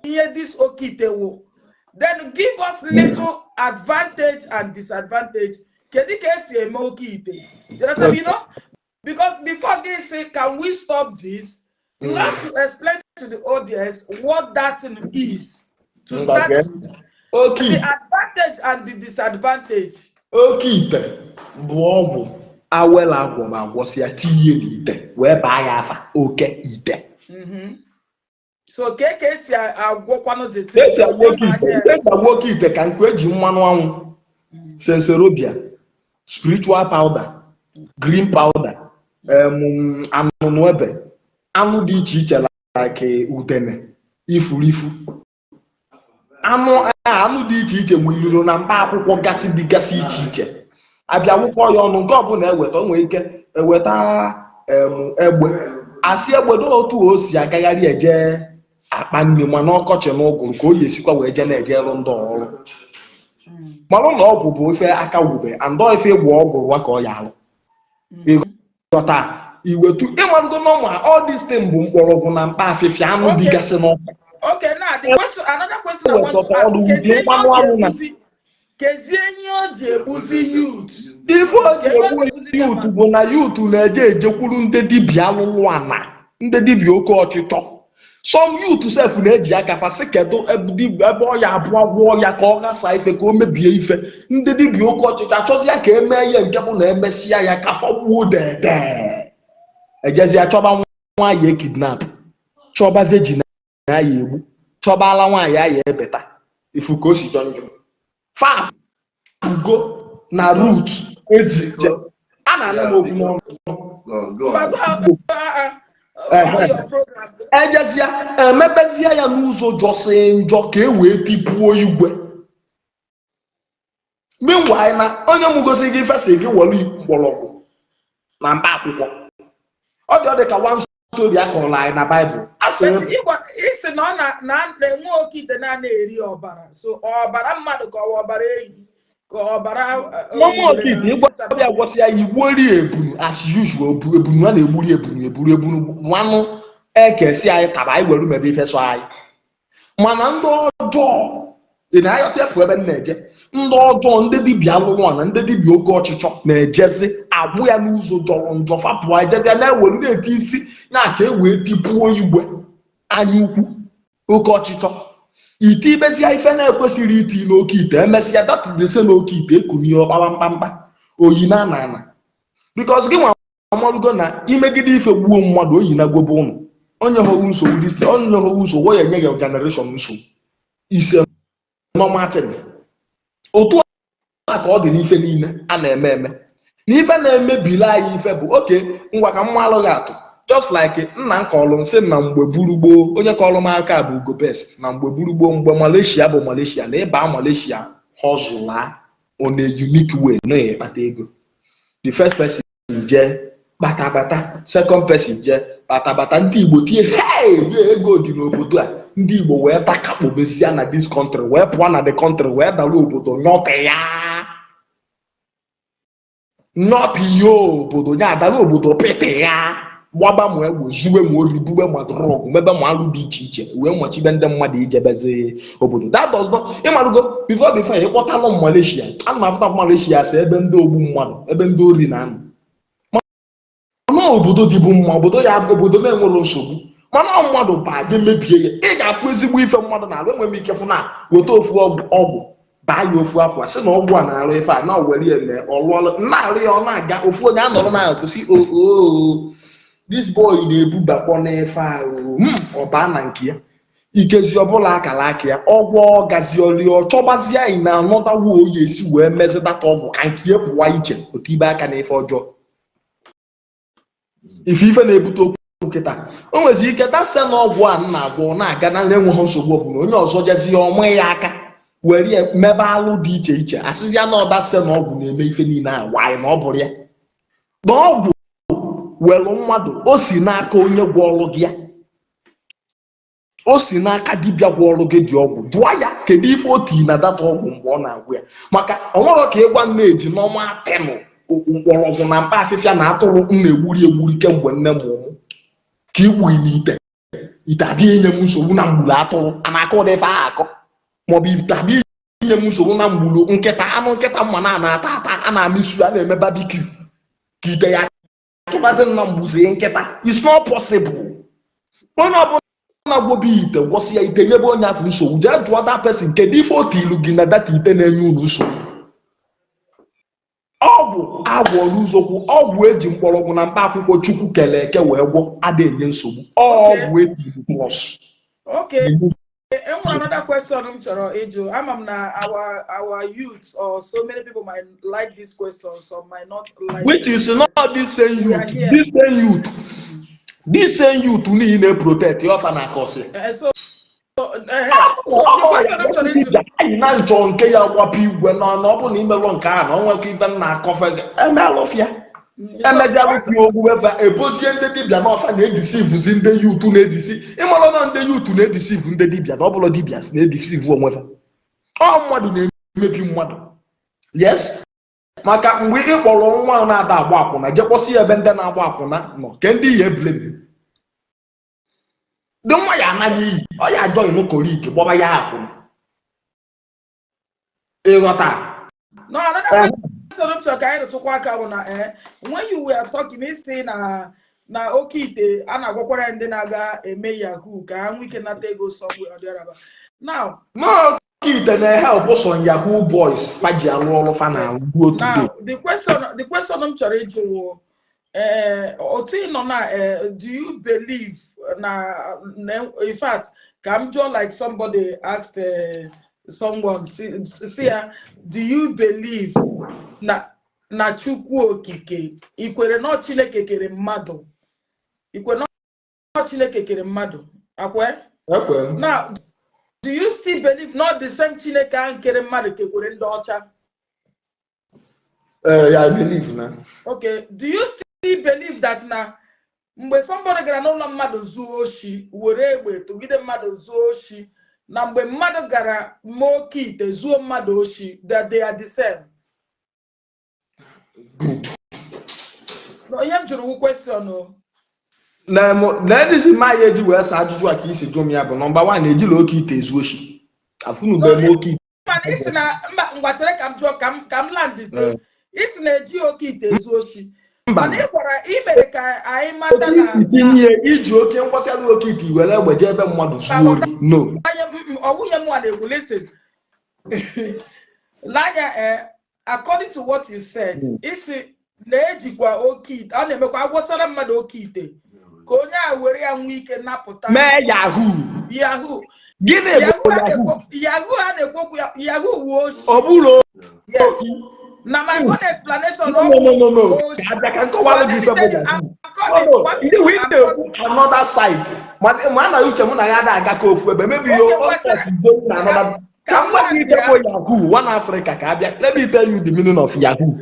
ihe this oke ite wụ, then give us little advantage and disadvantage? Kedu ka esi eme oke ite? You understand? Because before they say, "Can we stop this?" you have to explain to the audience what that thing is to start with. Oke The ite. advantage and the disadvantage. Oke ite bụ ọgwụ awela agwọ ma agwọsịa, tinye n'ite wee baa ya afa oke ite. So ka esi agwọkwanụ the thing? Esi agwọ oke ite, esi agwọ oke ite ka nkụ eji mmanụ anwụ, senserobia, spiritual powder, green powder, anụnụ ebe, anụ dị iche iche like udene, ifurifu, anụ dị iche iche nwere na mkpa akwụkwọ gasị dịgasị iche iche. Abịa wụkọ ya ọnụ, nke ọbụla eweta, o nwere ike eweta egbe, asị egbe dị otu o si agagharị eje akpa nri, mana ọkọchị na ụgụrụ ka o yi esikwa wee jee na-eje rụ ndị ọrụ. Marụ na ọgwụ bụ ife aka wube andọ, ife ịgwọ ọgwụ rụwa ka ọ ya alụ. Ịghọta? Iwetu ịmalụgo n'ọma, all this thing bụ mkpọrọgwụ na mkpa afịfịa, anụ dịgasị n'ọkụ. Okay, now the question, another question I want to ask: kezie ihe ọ ji egbuzi, kezie ihe o ji egbuzi youth? Ife o ji Kedu egbu o ji egbuzi youth bụ na youth na-eje ejekwuru ndị dibịa alụlụ ana, ndị dibịa oke ọchịchọ. Some youth sef na-eji aka fa sị kedu ebe dibịa, ebe ọ ya abụọ gwụọ ya ka ọ ghasa ife, ka o mebie ife. Ndị dibịa oke ọchịchọ achọzi ya ka emee ihe nke bụ na emesịa ya ka fa gbuo dede, ejezie chọba nwaanyị ekidnap, chọba virgin aya egbu, chọba ala nwaanyị aya ebeta. Ifu ka o si jọ njọ, fa ugo na root ezi je a na-ana m okwu n'ọnụ. Go, go But on. go, your program. Ejezie emebezie ya n'ụzọ jọsị njọ ka e wee tipuo igwe. Meanwhile, na onye mụgosi gị ife si gị were mgbọrọgwụ na mkpa akwụkwọ. Ọ dị ka one story a kọrọ anyị na Baịbụl a sị. But isi na ọ na-enwe oke ite na-ana eri ọbara, so ọbara mmadụ ka ọ bụ ọbara ehi ka ọbara Mama, oke ite, ịgwa bịa gwọsị ya, igbuori ebunu as usual. Ebunu a na-egburi ebunu, eburu ebunu nwanụ ekesi anyị taba anyị were mebe ife so anyị. Mana ndị ọjọọ ị na-ayọta efu ebe m na-eje, ndị ọjọọ, ndị dibịa alụlụ na ndị dibịa oke ọchịchọ na-ejezi agwụ ya n'ụzọ jọrọ njọ, fapụ ejezi ya na-ewere na-eti isi na ka e wee tipuo igwe. Anya ukwu, oke ọchịchọ, ite ibezie ife na-ekwesịrị iti n'oke ite, emesịa datidese n'oke ite ekunie ọkpawa mkpamkpa oyi na ana ana, because gị nwa amalugo na imegide ife gbuo mmadụ, oyi na gwobe ụnụ onye hụrụ nsogbu dis, onye hụrụ nsogbu, ọ ya enye ya generation nsogbu. Ise normal thing. Otu a ka ọ dị n'ife niile a na-eme eme na ife na-emebili anyị ife bụ oke. Ngwa, ka mma alụghị atụ, just like nna m kọrọ m sị na mgbe buru gboo, onye kọrọ m aka bụ Ugo Best, na mgbe buru gboo, mgbe Malaysia bụ Malaysia, na ịba Malaysia hustle on a unique way na ịkpata ego. The first person jee kpatabata, second person jee kpatabata, ndị Igbo tie, "Hey, ego dị n'obodo a." Ndị Igbo wee takakpobezie na this country, wee pụọ na the country, wee dara obodo nyọpị ya, nyọpị ya obodo nya, adara obodo pịtị ya, gbaba ma egbe, zuwe ma ori, bube ma drug, mebe ma alụ dị iche iche, wee machibe ndị mmadụ ijebezi obodo. That does not, ịmalụgo, before ịkpọtalụ m Malaysia, ana m afụta Malaysia si ebe ndị ogbu mmadụ, ebe ndị ori na-anọ. Mana obodo dịbụ mma, obodo ya, obodo na-enwero nsogbu, mana ọ mmadụ baa je mebie ya. Ị ga-afụ ezigbo ife mmadụ na-arụ. Enwe m ike fụ na weta ofu ọgwụ, ọgwụ baa ya ofu akwa, sị na ọgwụ a na-arụ ife a, na were ya mee ọlụọlụ na-arụ ya, ọ na-aga. Ofu onye anọrọ na-akụ sị, "Oo, this boy na-ebubakpọ n'ife ahụ." Ọ baa na nke ya, ikezi ọbụla akara aka ya, ọgwụ gazioli, ọ chọbazie anyị na anọdawo oyi esi wee mezi data ọgwụ ka nke ya pụwa iche, otu ibe aka n'ife ọjọọ. Ife na-ebute okwu kịta, o nwezi ike dasa na ọgwụ a m na-agwọ, ọ na-aga na na-enweghị nsogbu ọbụla. Onye ọzọ jezi ya, ọma ya aka Were ya mebe alụ dị iche iche, asịzịa na ọda se na ọgwụ na-eme ife niile a wanyị na ọ bụrụ ya na ọgwụ welu mmadụ. O si n'aka onye gwọọlụ gị ya, o si n'aka dibịa gwọọlụ gị dị ọgwụ. Jụọ ya kedu ife o tii na data ọgwụ mgbe ọ na-agwụ ya, maka ọ nwere ka ịgwa nne eji n'ọnwa atịnụ mkpọrọgwụ na mkpa afịfịa na atụrụ m na-egburi egburi kemgbe nne m ụmụ ka igburi n'ite ite abịa inye m nsogbu na mgburu atụrụ a na-akọ ụdị ife ahụ akọ, maọbụ ite abịa inye m nsogbu na mgburu nkịta, anụ nkịta mma na na-ata ata, a na-amịsu, a na-eme barbecue, ka ite ya tụbazi na mgbuzie nkịta. It's not possible. Onye ọbụla gwobi ite, gwọsị ya ite, nyebe onye afọ nsogbu, jee jụọ that person kedu ife otu ilu gị na data ite na-enye unu nsogbu. Ọgwụ agwọrọ ụzọkwu, ọgwụ eji mkpọrọgwụ na mkpa akwụkwọ Chukwu kele eke wee gwọ ada enye nsogbu. Ọgwụ etiri plus. Okay. Enwere another question m chọrọ ịjụ. Ama m na our youth or so many people might like this question, some might not like which it. Is not this same We are youth here. This same youth, this same youth niile protect ọfa na akọsị. So the question m chọrọ ịjụ Anyị na nchọ nke ya gbapụ igwe na ọ bụ na imelụ nke a na ọ nwekwa ife nna akọfe gị emelụfịa emezialụfịa ogwu ebe ebozie ndị dibịa na ọfa na-edeceive ndị youth na-edeceive. Ịmalụ na ndị youth na-edeceive ndị dibịa, na ọ bụla dibịa si na-edeceive onwe fa. Ọ mmadụ na-emebi mmadụ, yes, maka mgbe ị kpọrọ nwa na-ada agba akwụna jee kpọsị ya ebe ndị na-agba akwụna nọ ke ndị ya eblame dị nwa ya anaghị iyi ọ ya join korik gbọba ya akwụna, ịghọta? No, another question m chọrọ ka anyị rụtụkwa aka bụ na when you were talking, isi na oke ite a na-agwakwara ndị na-aga eme yahoo ka ha nwee ike nata ego somewhere or the other. Now, No, oke ite na-ehelp some yahoo boys fa ji alụ ọrụ fa na-alụ ruo today. Now, the question m chọrọ ịjụ wụ, otu ị nọ na do you believe na, in fact, ka m jụọ like somebody asked someone, si ya, do you believe na Chukwu Okike, ikwere na ọ Chineke kere mmadụ, ikwere na ọ Chineke kere mmadụ akwe? Ekwe m. Now, do you still believe not the same Chineke ahụ kere mmadụ kekwere ndị ọcha? Eh, yeah, I believe na. Okay, do you still believe that na mgbe somebody gara n'ụlọ mmadụ zuo oshi, were egbe tụgide mmadụ zuo oshi, na mgbe mmadụ gara mee oke ite zuo mmadụ oshi, that they are the same? Good. No, ihe m jụrụ wu question o. Na edizi ma ya eji wee saa ajụjụ a ka isi jụ m ya bụ number one, ejila oke ite ezu oshi, afụnube m oke ite. Mana isi na mba, ngwa chere ka m jụọ, ka m land si isi na-eji oke ite ezu oshi. Mba. Mana ị gwara, ị mere ka anyị mata oke na ite na ihe iji oke nkwasịalụ oke ite were egbe jee ebe mmadụ zuo ori, no. Anya ọ nwunye m nwa na-ekwu. Listen n'anya, according to what you said, isi na-ejikwa oke ite a na-emekwa agwọchara mmadụ oke ite ka onye a were ya nwee ike napụta mee yahoo. Yahoo. Gịnị bụ yahoo a yahoo? Yahoo a na-ekwu okwu ya, yahoo wuo oshi. Ọ bụrụ Yes, na my own explanation, no ọ no no no no bụ oshi. Ka abịa ka nkọwalụ gị ife bụ yahoo. No, ndị wee na-ekwu another side, ma na uche mụ na ya ada aga ka ofu ebe, maybe your own thought is going na another. Ka m gwa gị ife bụ yahoo. One Africa, ka abịa, let me tell you the meaning of yahoo.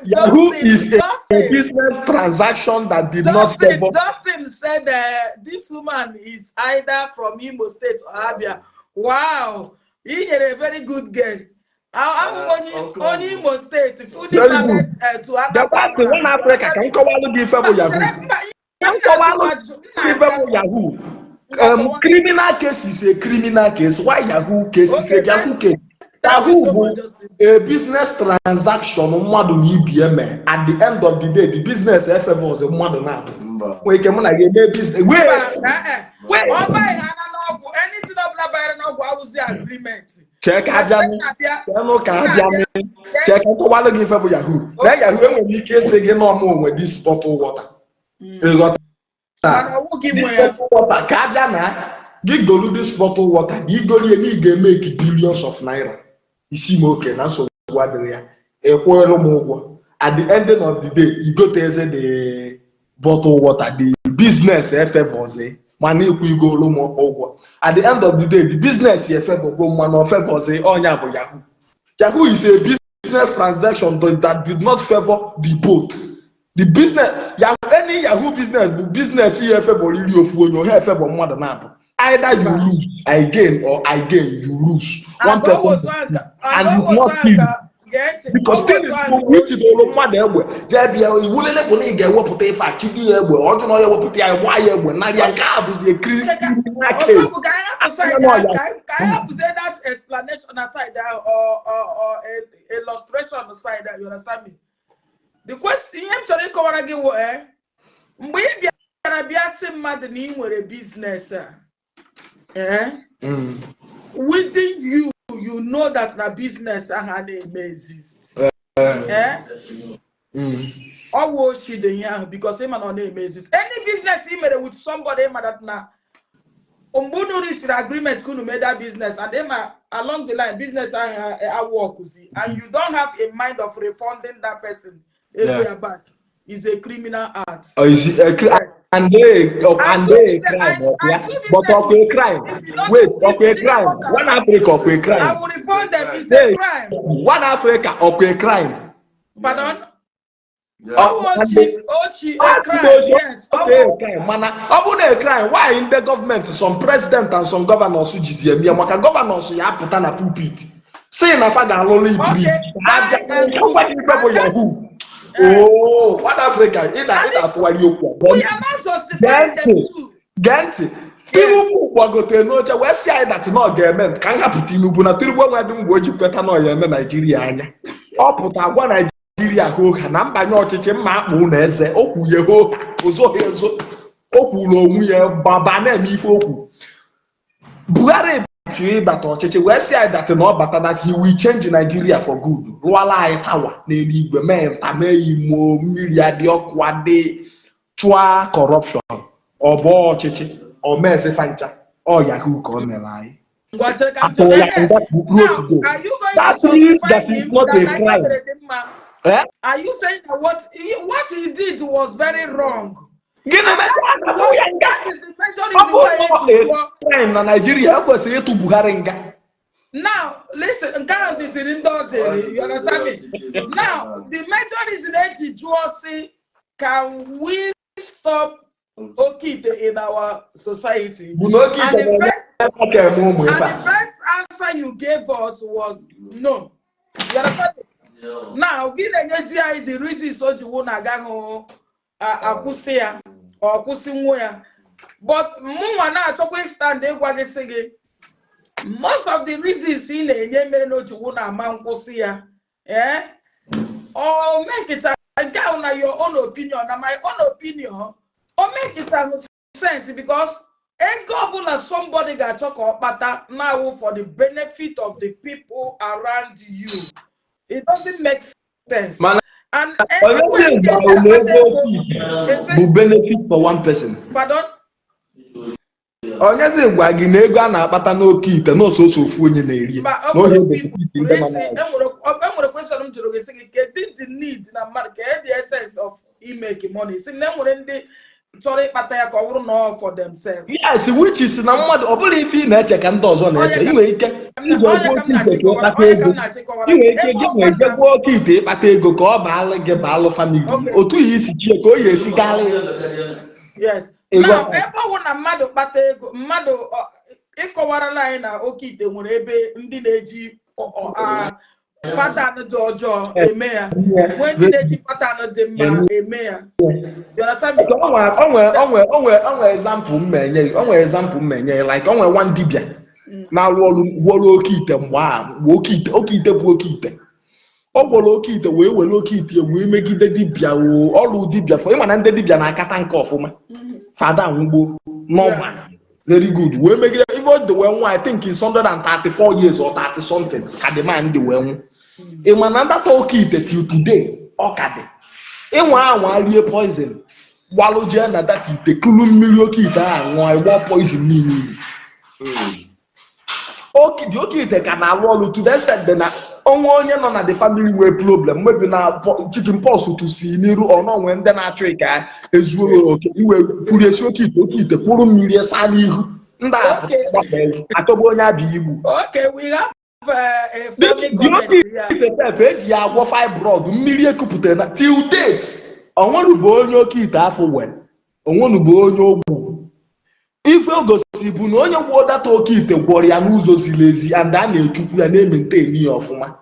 Yahoo is a business transaction that did not Justin, favor Justin said this woman is either from Imo State or Abia. Wow, he had a very good guess. I'm onye Imo State, fully Very married good. To Anambra Gekwa ntị, One man. Africa, ka m kọwalụ gị ife bụ yahoo. Ka m kọwalụ gị ife bụ yahoo. Criminal case is a criminal case. Why yahoo case is a Okay, yahoo case? Thank you Yahoo so bụ much, Justin. a business transaction mmadụ na ibi eme. At the end of the day, the business efavors mmadụ na-abụ Mba. nwere ike mụ na gị eme business wee Mba, wee Ọ baghị ha na n'ọgwụ, anything ọbụla banyere n'ọgwụ awụzi agreement. Chee ka abịa Na-abịa chenụ ka abịa chee ka nkọwalụ gị ife bụ yahoo. Na yahoo, enwere m ike ịsị gị na ọmụ onwe this bottle water, ịghọta? Mana ọwụ gị This nwe ya. bottle water, ka abịa na gị golu this bottle water, gị golie na ị ga-emeki billions of naira. Isi m oke na nsogbu adịrị ya, ịkwụrụ m ụgwọ. At the ending of the day, igote eze the bottle water, the business efavors. Mana ịkwụ igolu m ụgwọ. At the end of the day, the business ya favor go, mana ọ favors ọnya bụ yahoo. Yahoo is a business transaction that did not favor the both. The business yahoo, any yahoo business bụ business ihe favor iri ofu onye, ohe favor mmadụ na-abụ. Either you lose, I gain, or I gain, you lose. One And person and you not steal. Because steal itidoro mmadụ egbe jee bịa iwu lele bụ na ị ga-ewepụta ife a, chibi ya egbe, ọ jụ na ọ ya ewepụta ya, gbaa ya egbe narị ya. Nke a bụzi criminal case. Otobu, ka anyị hapụ side ahụ, ka anyị hapụzie that explanation aside ahụ, or illustration aside ahụ, you understand me? The question, ihe m chọrọ ịkọwara gị wụ, mgbe ị bịara bịa sị mmadụ na ị nwere business a, within you, you know that na business ahụ a na-eme exist. Ọ wụ oshi dị ihe ahụ, because ịma na ọ na-eme exist. Any business ị mere with somebody, ịma that na mgbe unu reachiri agreement ka unu mee that business, and ịma along the line business ahụ awọkụzi, and you don't have a mind of refunding that person ego ya back, is a criminal act. Or is it a Yes. And they I and do they business, crime, I yeah. do But business of a with crime. If you don't, Wait, if of you a didn't crime. work One out, Africa of a I crime. will refund them. It's a Hey, crime. One Africa of a crime. Pardon? Yeah. Ọ wụ And oshi, oshi, a crime. Yes. Ọ Okay, wụ crime. Mana ọ bụ na a crime, why ndị gọọmenti, some president and some governors jizi eme ya? Maka governors ya apụta na pulpit si na fa ga-alụlụ bridge. Okay, fine and good. Ife bụ And that yahoo. is, Oh, One Africa, ị na and ị na-atụgharị okwu a. we are not justifying them Gee ntị. too. Gee ntị. Tinubu gbagotere n'oche wee sị anyị that na ọ ga-eme. Ka m hapụ Tinubu na Tinubu enwe dị mgbe o ji kweta na ọ ya eme Naijiria anya. Ọ pụta gwa Naijiria hoo ha na mbanye ọchịchị mma akpụ na eze o kwuye hoo ha, ozoghị ezo, o kwuru onwe ya gbaba na-eme ife okwu. Buhari chọrọ ịbata ọchịchị wee sị anyị that na ọ bata, that he will change Nigeria for good, rụọla anyị tower n'eluigwe, mee nta, mee imo, mmiri adị, ọkụ adị, chụọ corruption. Ọ bụ ọchịchị ọ mezifa ncha ọ yahoo ka o mere anyị. Ngwa, chere ka m Atụrụ jụọ. ya nga ruo Now, today. are you going That to means justify that is him not that a Nigeria crime. mere dị mma? Eh? Are you saying that what he did was very wrong? Gịnị And mere that is atụrụ what ya nga? that is the major Ọ reason bụrụ why na eji ọ jụọ. crime na Nigeria, ekwesịrị ịtụ Buhari nga. Now, listen, nke ahụ dịziri ndị ọ dịrị, you understand me? Now, the major reason eji jụọ sị, can we stop Okite in our society? Bụ na oke And ite the na-eme first aka eme ụmụ and ife the a. first answer you gave us was no. You understand me? Now, gị na-enyezi anyị the reasons o ji wụ na agaghị akwụsị ya ọ kwụsị nwa ya. But mụnwa na-achọkwa stand ịgwa gị sị gị, most of the reasons ị na-enye mere na o ji wụ na ama nkwụsị ya, ọ mekịta nke ahụ na your own opinion, na my own opinion, o mekịta sense, because ego ọbụla somebody ga-achọ ka ọ kpata na-awụ for the benefit of the people around you, it doesn't make sense. Mana And onye anyway ị gwara ga-eji na akpata ego ego oke ite bụ benefit for one person? Pardon? Onyezi gwa gị na ego a na-akpata n'oke ite na ososo ofu onye na-eri Ma na ọ ohe nwere benefit kwuru ndị nọ esi n'ahịa? Enwere question m jụrụ gị sị gị, kedu the need na mmadụ, kedu the essence of imake money? Si na enwere ndị chọrọ ịkpata ya ka ọ bụrụ na ọ for themselves. Yes, which is na mmadụ ọ bụla ife ị na-eche ka ndị ọzọ na-eche. Ị nwere ike iji Onye ogwu ka m oke ite ka na-achịkọwara ịkpata onye ka ego. m na-achịkọwara Ị nwere ike ebe gị ọzọ nwee na jegbuo oke ite ịkpata ego ka ọ baalụ gị, baalụ family. Otu ya isi chie ka o ya esi gaalị. Yes. Ị Now, ghọtara? ebe ọ bụ na mmadụ kpata ego, mmadụ ịkọwarala anyị na oke ite nwere ebe ndị na-eji pattern dị ọjọọ eme ya, nwee ndị na-eji pattern dị mma eme ya. You understand me? Onwe example m enye gị, onwe example m enye gị, like onwe nwa dibịa na-arụ ọrụ gwọrọ oke ite mgbe a, mgbe oke ite bụ oke ite, ọ gwọrọ oke ite wee were oke ite wee megide dibịa. O ọrụ dibịa fọ, ịma na ndị dibịa na-akata nke ọfụma, fada nwugbo normal, very good, wee megide ife o dị wee nwụ. I think it's 134 years or 30 something ka the man dị wee nwụ. Ị ma na ndata oke ite till today ọ ka dị. Ịnwa anwa rie poison, gbalụ jee na data ite, kulu mmiri oke ite ahụ ṅụọ, ịgbọ poison niile iyi. Dị oke ite ka na-alụ ọrụ to the extent na onwe onye nọ na the family nwee problem, maybe na chicken pox tụsi n'iru ọnọnwe, ndị na-achọ ka ezuo oke iwe kwuru esi oke ite, oke ite kwuru mmiri saa n'ihu ndị a atọgbu onye abịa igbu. Okay, we have a The funny oke comment here. ite sef, eji ya agwọ fibroid, mmiri ekupụtara na till date onwenugbo onye oke ite afọ wee onwenugbo onye ogbu. Ife o gosi bụ na onye gwụọ data oke ite gwọrọ ya n'ụzọ ziri ezi, and a na-echukwu ya, na-e maintain ya ọfụma.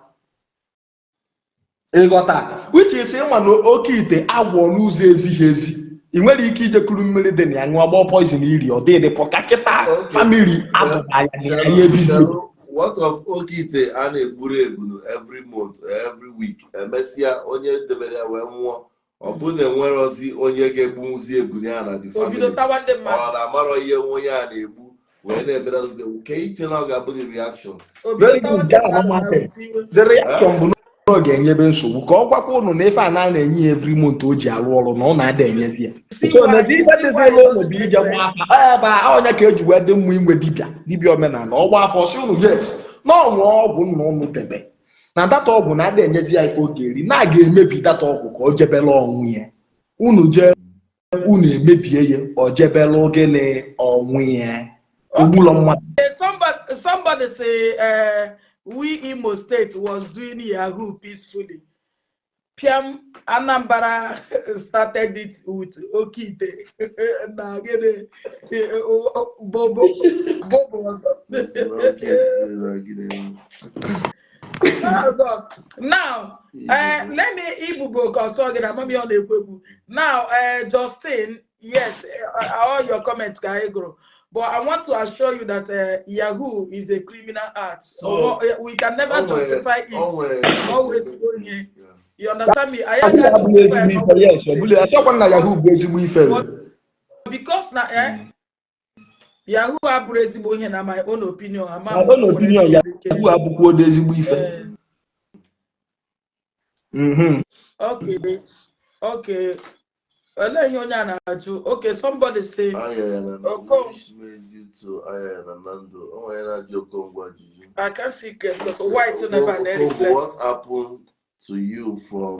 Ịghọta? Which is, ịma na oke ite agwọ n'ụzọ ezighi ezi, ị nwere ike ijekuru mmiri dị na ya ṅụọ, gbọọ poison iri ọ dịdị pọ ka kịta. Family adụba ya na ya ebizi. What of oke ite a na-egburu ebunu every month, every week, emesịa onye debere ya wee nwụọ, ọ bụ na enwerozi onye ga-egbunwuzi ebunu ya na the Obido family tawa ndị mmadụ. Ọ na-amarọ ihe onye a na-egbu wee na-ebere ke iche na ọ ga-abụ the reaction? Obido Very tawa good. ndị Nke a mmadụ na normal thing. wute iwe. The reaction bụ na ọ ga-enyebe nsogbu, ka ọ gwakwa ụnụ na ife a na na-enye ya every month o ji arụ ọrụ na ọ na-ada enyezi ya. So na ife dịzịla ụnụ bụ ije gba afa ebe a, onye ka eji wee dị mma inwe dibịa, dibịa omenala, ọgba afọ si ụnụ yes na ọnwụ ọgwụ nna ụnụ debe na data ọgwụ na-ada enyezi ya ife oge eri na a ga-emebi data ọgwụ ka ọ jebela ọnwụ ya. Unu jee, unu emebie ya, ọ jebela ogene ọnwụ ya ogbulọ mmadụ. Somebody say we Imo State was doing Yahoo peacefully. Piam Anambra started it with Okite. Na gịnị? Bobo. Bobo or something. Oke ite. Oh, God. Now, let me Ibubo ka ọsọ gị na mami ọ na-ekwu ekwu. Now, Justin, yes, all your comments ka anyị gụrụ. But I want to assure you that Yahoo is a criminal act. So, We can never justify it. O nwere Always go here. You understand me? I Yahoo can't abụghị justify ezigbo ife. Yes, ọ bụla asịkwa na Yahoo bụ ezigbo ife. Because na Yahoo abụrụ ezigbo ihe na my own opinion. Ama My m own nwere opinion, ndị nwere ike. Yahoo abụkwa odo ezigbo ife. Okay. Olee ihe onye a na-ajụ? Okay, somebody say Ayaya na Okon. Which made you to ayaya na Nando? O nwere na-ajụ Okongwu ajụjụ. I can't see clear because white never Okongwu, reflect. what happened to you from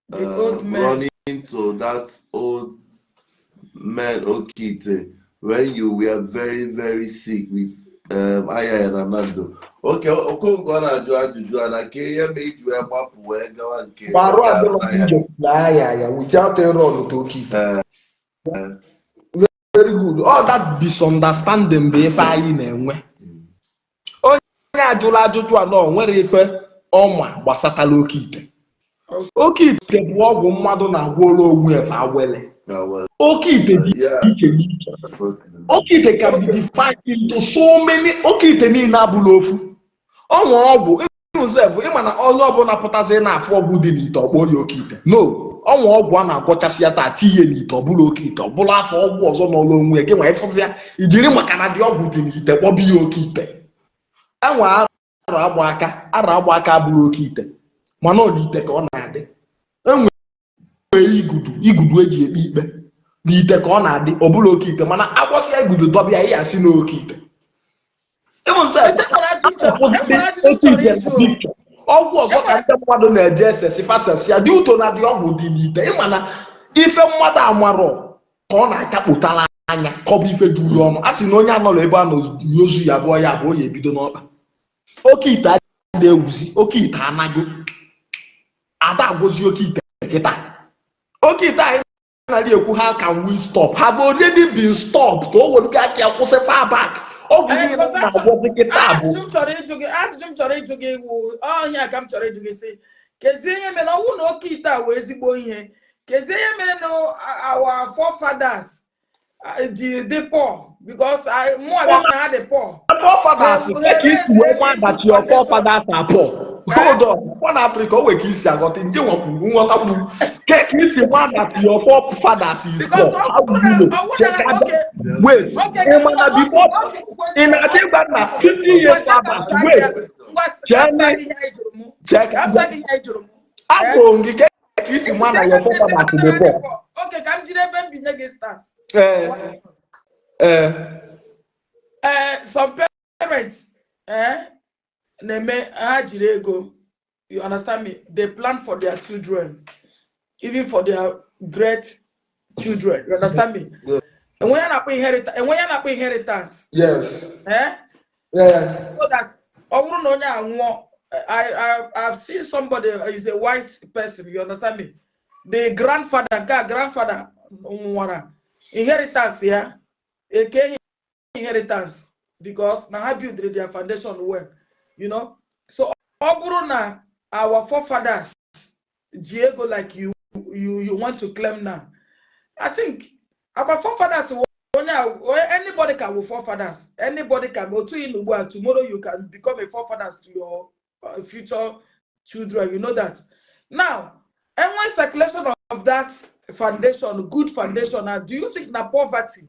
The old man. running to that old man Okite when you were very, very sick with Ayaya na Nando? Okay, Okongwu ọ na-ajụ ajụjụ a na ke ihe mere iji wee gbapụ wee gawa nke Gbarụ onye adịrọ arụ na ya. nje aya ya without run to oke ite. Very good. All that misunderstanding bụ ife anyị na-enwe. Onye ajụla ajụjụ a na o nwere ife ọma gbasatala oke ite. Oke ite bụ ọgwụ mmadụ na-agwọrọ onwe efe awele. Na well, Oke ite dị iche n'iche. Oke ite can be defined into so many. Oke ite niile abụla ofu. Ọ nwere ọgwụ ịnụ ịma na onye ọbụla pụtazi na-afụ ọgwụ dị n'ite ọkpọ ya oke ite. No, ọ nwere ọgwụ a na-agwọchasị ya taa tinye n'ite, ọ bụla oke ite, ọ bụla afọ ọgwụ ọzọ n'ọlụ onwe ya. Gị nwa ịfụzi ya ijiri maka na dị ọgwụ dị n'ite kpọba ya oke ite. Enwe arọ agba aka, arọ agba aka abụrụ oke ite, mana ọ n'ite ka ọ na-adị. Enwe igudu, igudu eji ekpe ikpe n'ite ka ọ na-adị, ọ bụla oke ite, mana agwọsịa igudu dọbịa ya asị n'oke ite. Even sef, Enwere ajụjụ akwụsịrị enwere ajụjụ oke chọrọ ite na ịjụ o. picture. Ọgwụ ọzọ ka ndị mmadụ na-eje esesi fasesi ya dị ụtọ na dị ọgwụ dị n'ite. Ịma na ife mmadụ amarọ ka ọ na-akakpụtara anya ka ọ bụ ife juru ọnụ. A sị na onye anọrọ ebe a nọ ozu ya abụọ ya abụọ ya ebido n'ọkpa. Oke ite adịghị ewuzi, oke ite anago ada agwụzi oke ite kịta. Oke ite anyị na-adị ekwu, how can we stop, have already been stopped. O nwere ike aka ya kwụsị far back. Ọgwụ niile because na-agwọzi kịta bụ Ajụjụ m chọrọ ịjụ gị, ajụjụ m chọrọ ịjụ gị wụ ọhịa ka m chọrọ ịjụ gị sị, kezie ihe mere ọnwụ na oke ite a wee ezigbo ihe, kezie ihe mere na our forefathers ji dị poor? Because mụ aga na ha dị poor. Forefathers ka isi wee nwa that your forefathers are poor. Hold on, kwa na Africa o nwere ka isi aghọta ndị nwakwu nghọtakwu ke ka isi nwa that your forefathers is Because poor. How do you know? ọwụ na Check out. okay. Wait, Okay, ị ma na before ị na-achọ ịgwa na 50 years fathers, wait, check. Ka m gị ihe anyị jụrụ m. Agụrụ m gị ke ka isi nwa na your forefathers dị poor. Okay, ka m jiri ebe m binye gị stars. Ee. Some parents Na-eme ha jiri ego, you understand me? They plan for their children, even for their great children, you understand me? Enwe ya na-akpọ inheritance, enwe ya na-akpọ inheritance. So that ọ bụrụ na onye a nwụọ, I've seen somebody is a white person, you understand me? The grandfather, nke a grandfather nwụwara, inheritance ya eke inheritance because na ha build their foundation well. So ọ bụrụ na our forefathers ji ego like you want to claim now, I think our forefathers wụ onye anybody can be forefathers. Anybody can be. Otu ị nọ ugbu a, tomorrow you can become a forefathers to your future children, you know that. Now, enwe circulation of that foundation, good foundation, now do you think na poverty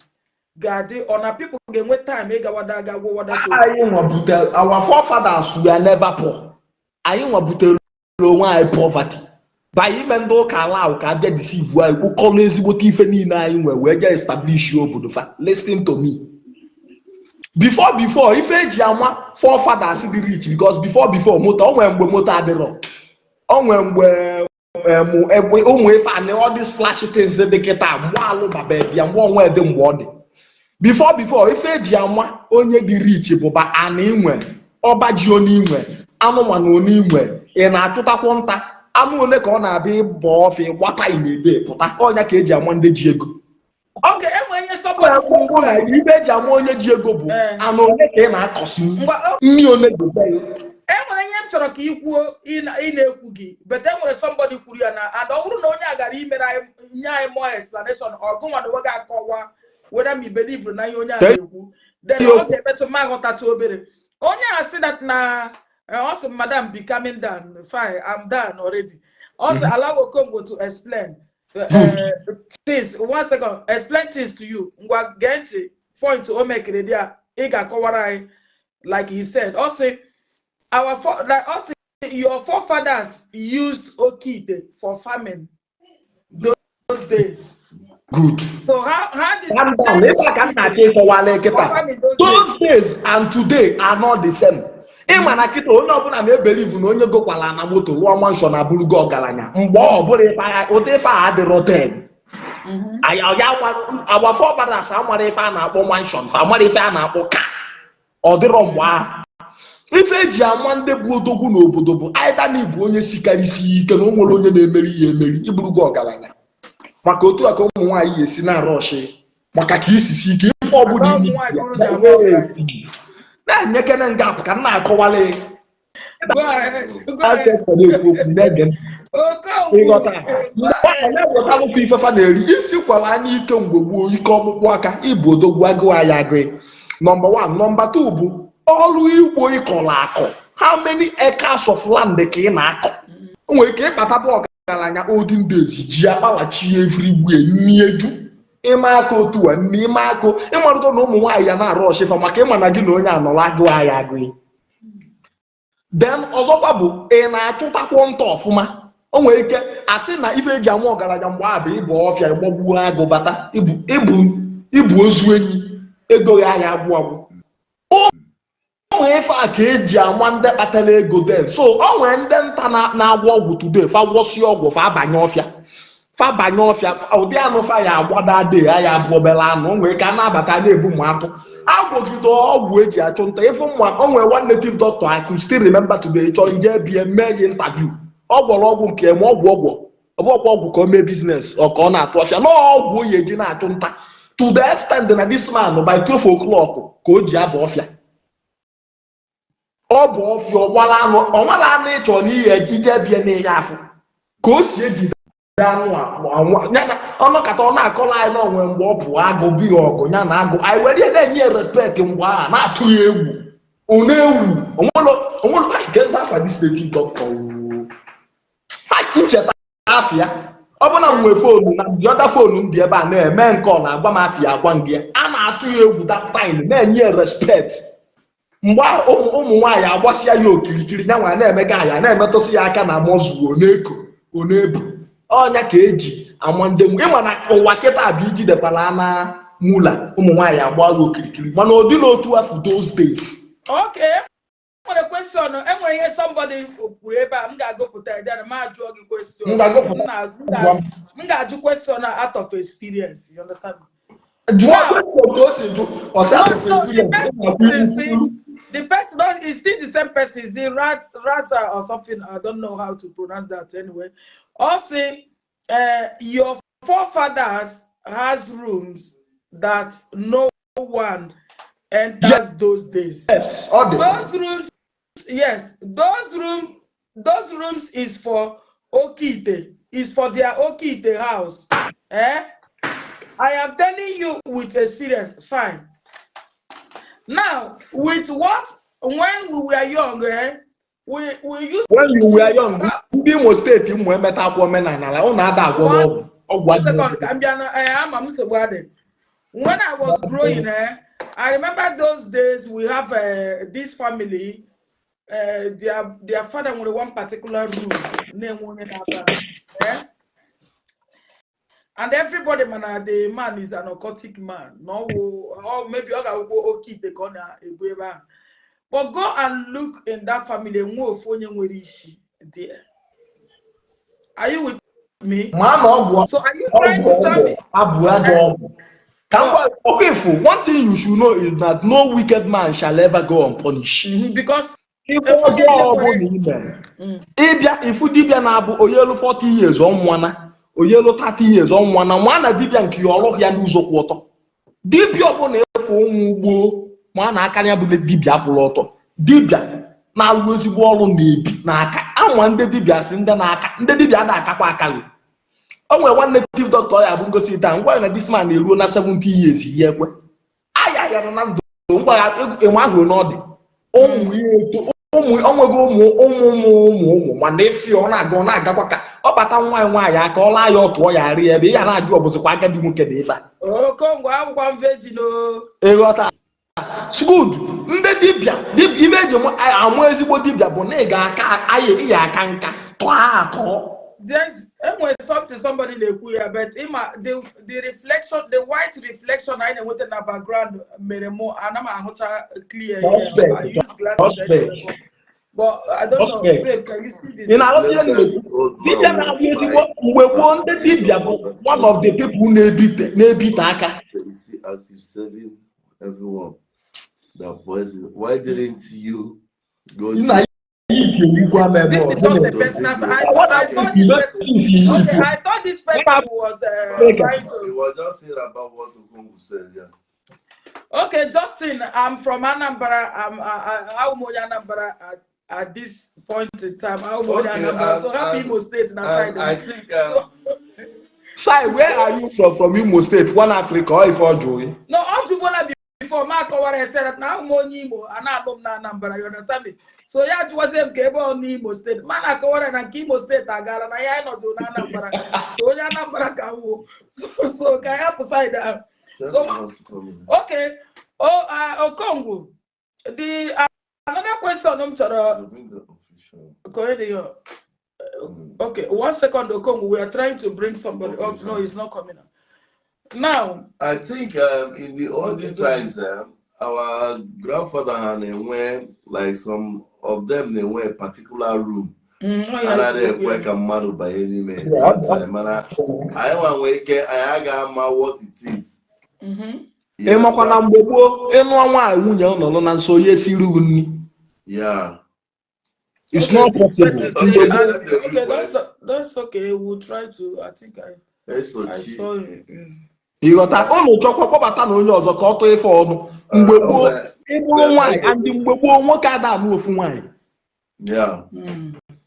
ga-adị or na people ga-enwe time ịgawada aga gwọwada to Anyị nwa butere, our forefathers were never poor. Anyị nwa butere onwe anyị poverty by ime ndị ụka ala ahụ ka abịa deceive anyị, kpụkọrọ ezigbote ife niile anyị nwe wee jee establish obodo fa. Listen to me, before ife eji ama forefathers dị rich, because before moto, o nwere mgbe moto adịrọ, o nwere mgbe egbe ụmụ ife anị, all these flashy things dị kịta, mgbe alụbabe bịa, mgbe onwe dị, mgbe ọ dị before ife eji ama onye dị rich bụ ba anị inwe, ọba ji onye inwe, anụmanụ onye inwe, ị na-achụtakwu nta anụ ole ka ọ na-abịa ịbọ ọfịa gbata ị na-ebe pụta ọnya ka eji ama ndị ji ego. Oge enwe ihe somebody kwuru ugbu a. Ibe eji ama onye ji ego bụ anụ ole ka ị na-akọsi, Ngwa, nri ole dị be ya. Enwere ihe m chọrọ ka ị kwuo, ị na-ekwu gị, but enwere somebody kwuru ya na, and ọ bụrụ na onye a gara imere anyị, nye anyị more explanation, ọgụnwa na onwe gị akọwa whether me believe na ihe onye a na-ekwu, then ọ ga-emetụ m aghọtatụ obere. Onye a sị that na ọ sị, "Madam, be calming down." Fine, I'm down already. Ọ sị, allow Okongwu to explain things. One second, explain things to you. Ngwa, gee ntị, point o mekere dị a ị ga-akọwara anyị. Like he said, ọ sị our for, like us, your forefathers used okite for farming those days. Good. So how did Calm down. Ebe a ka m na-achọ ịkọwala for kịta. farming those days? Those days and today are not the same. Ịma na kịta onye ọbụla na-ebelieve na onye gokwala na moto rụọ mansion abụrụgo ọgaranya. Mgbe ọ bụla ife ụdị ife a adịrọ then. Anyị ọ ya our forefathers amara ife a na-akpọ mansion, fa amara ife a na-akpọ car. Ọ dịrọ mgbe ahụ. Ife eji ama ndị bụ odogwu n'obodo bụ aịda na ịbụ onye sikarịsị ike na o nwere onye na-emeri ya emeri, ịbụrụgo ọgaranya. Maka otu a ka ụmụ nwaanyị ga-esi na-arụ ọchị maka ka isi si ike ife ọbụla Ada ụmụ ime nwaanyị bụrụ ji ama ọgaranya. na-enyekene nga apụ ka m na-akọwala. Go ahead. Go ahead. Ancestor na-ekwu okwu na-ege ntị. Okongwu. Ịghọta? Go ahead. Na-eweta ifefa na-eri isi kwara anya ike mgbe gboo, ike ọkpụkpụ aka ịbụ odogwu, agụụ anyị agụị. Number one. Number two bụ ọrụ igbo ịkọrọ akọ. How many acres of land ka ị na-akọ? O nwere ike ịkpata bụ ọgaranya olden days ji akpalachi everywhere, nni eju ịma aka otu a, nni ịma akụ, ịmarụgo na ụmụ nwaanyị ya na-arụ ọchịfa maka ịma na gị na onye anọrọ agụụ anyị agụị. Then ọzọkwa bụ ị na-achụtakwu nta ọfụma. O nwere ike asị na ife eji ama ọgaranya mgbe a bụ ịbụ ọfịa, ịgbọgbuo agụ bata, ịbụ ozu enyi, ego ya ya agwụ agwụ. Ụmụ ife a ka eji ama ndị kpatara ego then. So o nwere ndị nta na-agwọ ọgwụ today, fa gwọsie ọgwụ, fa abanye ọfịa, fa banye ọfịa, ụdị anụ fa ya agbada de ya ya bụ obere anụ. O nwere ka a na-abata na-ebu ụmụ atụ agwọgide ọgwụ eji achụ nta ịfụ mma. O nwere one native doctor I could still remember today, chọọ nje bie mee ya interview. Ọ gwọrọ ọgwụ nke ma ọgwụ ọgwụ ọbụkwa ọgwụ ka o mee business ọ ka ọ na-atụ ọfịa na ọgwụ o yi eji na-achụ nta, to the extent na this man, by 12 o'clock ka o ji aba ọfịa. Ọ bụ ọfịa ọgbara anụ, ọnwara anụ ịchọ n'ihe ije bie n'ihe afụ ka o si ejide anụ a ya na ọnọkata ọ na-akọrọ anyị na onwe mgbe ọ bụ agụ bi ya ọgụ ya na agụ anyị were ihe na-enye ya respect mgbe ahụ na-atụ ya egwu, ọ na-ewu onwere onwere. Gezi afa this native doctor oo. Ncheta afịa ọ bụ na m nwee phone na the other phone m dị ebe a na-eme nke ọ na-agwa m afịa agwa m gị. A na-atụ ya egwu that time, na-enye ya respect mgbe ahụ. Ụmụ nwaanyị agbasịa ya okirikiri ya nwa na-emega ya na-emetụsị ya aka na mọzụ, ọ na-eko, ọ na-ebu ọnya ka eji ama ndị nwe. Ịma na ụwa kịta bụ ijidekwala ana mula, ụmụ nwaanyị agba ya okirikiri, mana ọ dị n'otu afọ those days. Okay. Enwere question, enwere ihe somebody kwuru ebe a m ga-agụpụta ya, then ma jụọ gị question. M ga-agụpụta. M m ga-ajụ question out of experience, you understand me? Jụọ Now, question ka o si jụ ọsị no, out of no, the experience. person is see, the person, no, is still the same person. Is it Raza or something? I don't know how to pronounce that anyway. Also, your forefathers has rooms that no one enters those days. Yes, ọ dị. Those rooms, yes, those rooms is for Okite, is for their Okite house. Eh? I am telling you with experience, fine. Now, with what, when we were young, eh, we used When you were young, ndị Imo Steeti mmụ emeta agwọ omenala, ọ na-ada agwọ n'ọgwụ ọgwụ One second, adịghị. ka m bịa na ama m nsogbu adị. When I was growing, I remember those days we have this family, their father nwere one particular room na-enwe onye na-aba, eh? And everybody mana the man is an occultic man. No, or maybe ọ ga-awụkwa oke ite ka ọ na-ebu ebe ahụ. But go and look in that family, enwe ofu onye nwere isi there. Are you with me? Ma na ọgwụ So are you trying ọgwụ to tell ọgwụ me? abụ ajọ ọgwụ ka m gwa ọkwa ifu. One thing you should know is that no wicked man shall ever go unpunished. Because Ife ọjọọ ọbụla i mere, ịbịa ifu dibịa na-abụ onye elu 40 years ọnwụana, onye elu 30 years ọnwụana, nwa na dibịa nke ya ọrụ ya n'ụzọ kwụ ọtọ. Dibịa ọbụla efu ụmụ gboo ma na aka ya bụ dibịa kwụrụ ọtọ, dibịa na-alụ ezigbo ọrụ na-ebi n'aka anwa. Ndị dibịa si ndị na-aka, ndị dibịa ada akakwa aka. O nwere nwanne native doctor ya bụ ngosi taa ngwa ya na this man eruo na 70 years, ihe ekwe aya ya na ndụ ngwa ya enwe ahụ na ọ dị ụmụ ya eto, ụmụ onwego, ụmụ ụmụ ụmụ ụmụ ụmụ, mana efi ọ na-aga, ọ na-agakwa ka ọ bata nwaanyị nwaanyị aka ọ laa ya, ọ tụọ ya arị ebe ya na-ajụ ọbụzikwa agadi nwoke na ife a. Okongwu, akwụkwọ m virgin o. Ịghọta? Good. Ndị dibịa ibe eji amụ ezigbo dibịa bụ na ị ga-aka ayị, ị ga-aka nka tọọ atọ. There's enwere something somebody na-ekwu ya, but ịma the reflection, the white reflection anyị na-enweta na background mere mụ ana m ahụcha clear here. Suspect. I use glasses Suspect. anyway, but I don't know. Suspect. Babe, can you see this? Ị na-aghọta ihe m na-ekwu? Dibịa na-abụ ezigbo mgbe gboo, ndị dibịa bụ one of the people na-ebite aka. Is still active serving everyone that poison. Why didn't you go Nna to ya ike ugwu ama ebe This ọ is just a personal. I thought this person. Okay, I thought this person was trying He to. was just saying about what Okongwu said, yeah. Okay, Justin, I'm from Anambra. I'm onye Anambra at this point in time. I'm onye Anambra. So happy Imo State na side. And I think So Sai, where are you from Imo State, one Africa or ife ọjọọ? No, ọ jụgwala before ma akọwara ya said that na ahụ m onye Imo a na-alụ m na Anambra, you understand me? So ya jụwazie m ka ebe ọ n'Imo Steeti ma na-akọwara ya na nke Imo Steeti agara na ya anyị nọzi na Anambra, so onye Anambra ka m wụ. So ka ya hapụ side ahụ. Tell us to come in. Okay, oh, Okongwu, the another question m chọrọ You bring the official. ka onye dị ya. Okay, one second, Okongwu, we are trying to bring somebody up. No, it's not coming up now. I think in the olden times, our grandfather had a like some of them, they were a particular room. Oh, yeah, Anaghị ekwe ka mmadụ banye n'ime that time. Mana anyị nwa nwee ike anyị agaghị ama what it is. Ị makwa na mgbe gboo, ịnụọ nwaanyị, nwunye nọrọ na nso ya esiri gị nri. It's Okay, not this possible. person Mgbe say, gboo okay, that's okay. We'll try to. I think I Esochi. saw it. Ịghọta? Ụnụ chọkwa kpọbata na onye ọzọ ka ọ tụọ ife ọnụ. Mgbe gboo, ịbụrụ nwaanyị andị mgbe gboo nwoke ada anụ ofu nwaanyị.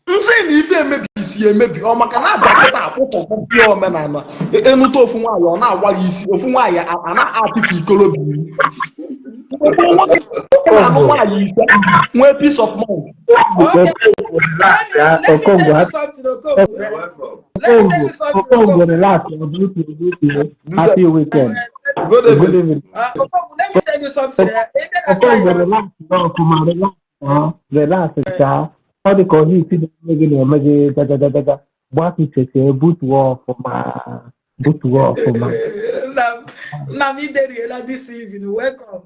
Nsị na ife emebisi emebi ọ maka na abịa kịta akpụtọsịa omenala. Ịnụta ofu nwaanyị, ọ na-agwa gị isi ofu nwaanyị a na-atị ka ikolobi. Mgbe gboo, nwoke na-anụ nwaanyị ise, nwee peace of mind. Okay, let me Okongwu, tell you something, Okongwu. You're welcome. Let me tell you something, Okongwu, Okongwu. relax. Obutu, happy weekend. Good Good evening. evening. Okongwu, let me tell you something. Ebe na Okongwu, side, relax ọfụma, relax, relax ka ọ dị ka onye isi na-eme gị na-eme gị gagagagaga gbatucheche butuo ọfụma, butuo ọfụma. Nna m, nna m ideriela this evening. Welcome.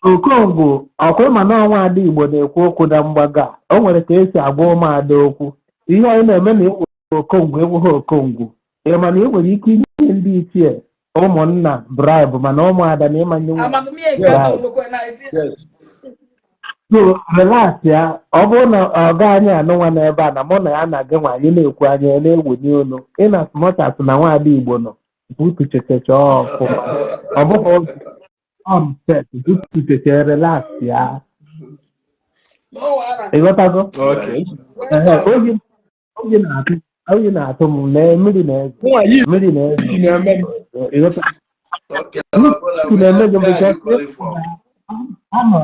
Okongwu, ọkwa ịma na ọnwa ada Igbo na-ekwu okwu na mgbago a, o nwere ka esi agwa ụmụada okwu. Ihe anyị na-eme na ịnwe Okongwu enweghị Okongwu. Ị ma na ị nwere ike inye ndị ichie ụmụnna bribe, mana ụmụada na ịmanye nwa Amamihe nke atọ bribe. Nwekwa na idea. So relax ya. Ọ bụrụ na ọga anyị anụnwa n'ebe a na mụ na ya na gị nwa, anyị na-ekwu, anya na-ewenye olu in as much as na nwaada Igbo nọ butuchechecha ọfụma, ọ bụghị on set butucheche. Relax ya. No wahala. Ịghọtago? Okay. Ehe, Welcome. Oyi na-atụ m na mmiri na-ezo. Nwa yi Mmiri na-ezo. na-eme m. Ịghọta? Okay, my brother, Mmiri na-eme gị where are you because calling from?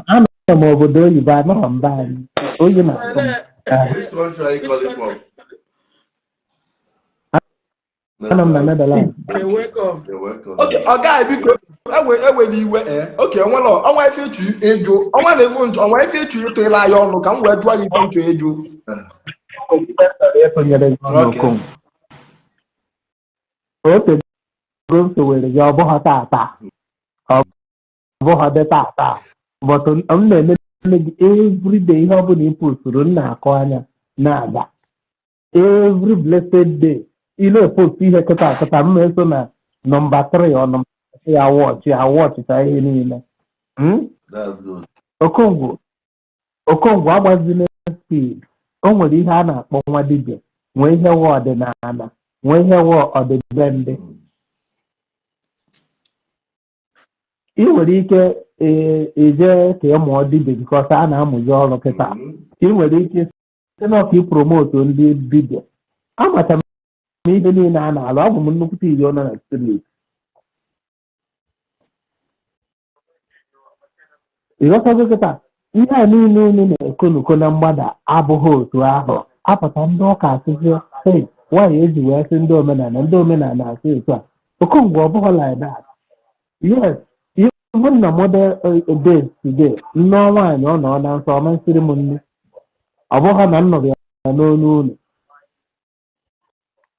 anọ m obodo oyibo, anọghị m be anyị. Oyi na-atụ m. Ehe. Which country are you Which calling country? from? Anọ m na Netherlands. Okay, welcome. You're welcome. Okay, ọga, biko, ewe n'iwe. Ee, okay, nwere ọnwa ife ịchụ ịjụ, ọnwa na-efu njọ, ọnwa ife ịchụ ịtụla anyị ọnụ ka m wee jụọ gị ife nchọ ịjụ. Nwere ife m chọrọ ịtụnyere gị ọnụ. Okay. Okongwu, o tego m sowere gị. Ọ bụghị tata, ọ bụghị dị tata, but m na-eme gị everyday. Ihe ọbụla ị posturu, m na-akụ anya na-aga every blessed day. Ị na-epost ihe kịta kịta, m na-eso na number 3 ọ number ya watch ya, watchcha ihe niile. That's good. Okongwu, Okongwu, agbazina speed. O nwere ihe a na-akpọ nwa dibịa, nwee ihe nwe ọdịnala, nwee ihe nwe ọdịbendị. Ị nwere ike ije ka ị mụọ dibịa because a na-amụzi ọrụ kịta. Ị nwere ike site n'ọka ị promote ndị dibịa. Amacha m ihe niile a na-alụ. Abụ m nnukwute iyo nọ na street. Ịghọtago? Kịta ihe a niile unu na-ekonuko na mgbada abụghị otu ahụ apụta. Ndị ụka asịzi, "Hey, nwaanyị eji wee sị ndị omenala, ndị omenala asị otu a." Okongwu, ọ bụghị like that. Yes, even na modern days today, nne nwaanyị ọ nọ na nsọ, ọ masịrị m nne, ọ bụghị na m nụrụ ya n'olu unu.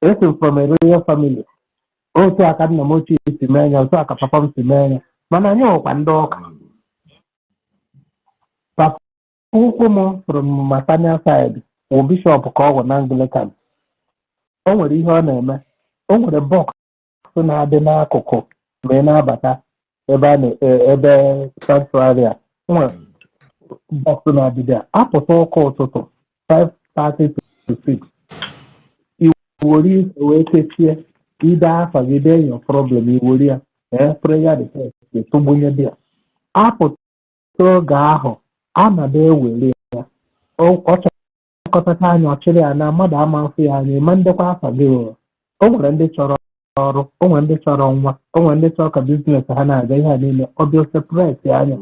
Esi m from a royal family. Otu a ka nna m ochie si mee ya, otu a ka papa m si mee ya, mana anyị nwekwa ndị ụka. Papa ukwu m from maternal side wụ bishọp ka ọ wụ na Anglican. O nwere ihe ọ na-eme. O nwere box na-adị n'akụkụ ma ị na-abata ebe a na ebe sanctuary a. O nwere box na-adịdị a apụta ụka ụtụtụ 5:30 to 6, iwere ife wee kechie ide afa gị, dee your problem, iwere ya ee prayer request tụgbunye dị ya. Apụta oge ahụ, anada ewere ya, ọ chọkọtacha anya, ọchịrị ya na mmadụ ama mfụ ya anya, ịma ndekwa afa gị. O nwere ndị chọrọ ọrụ, o nwere ndị chọrọ nwa, o nwere ndị chọrọ ka business ha na-aga. Ihe a niile, ọ bịa separate anya,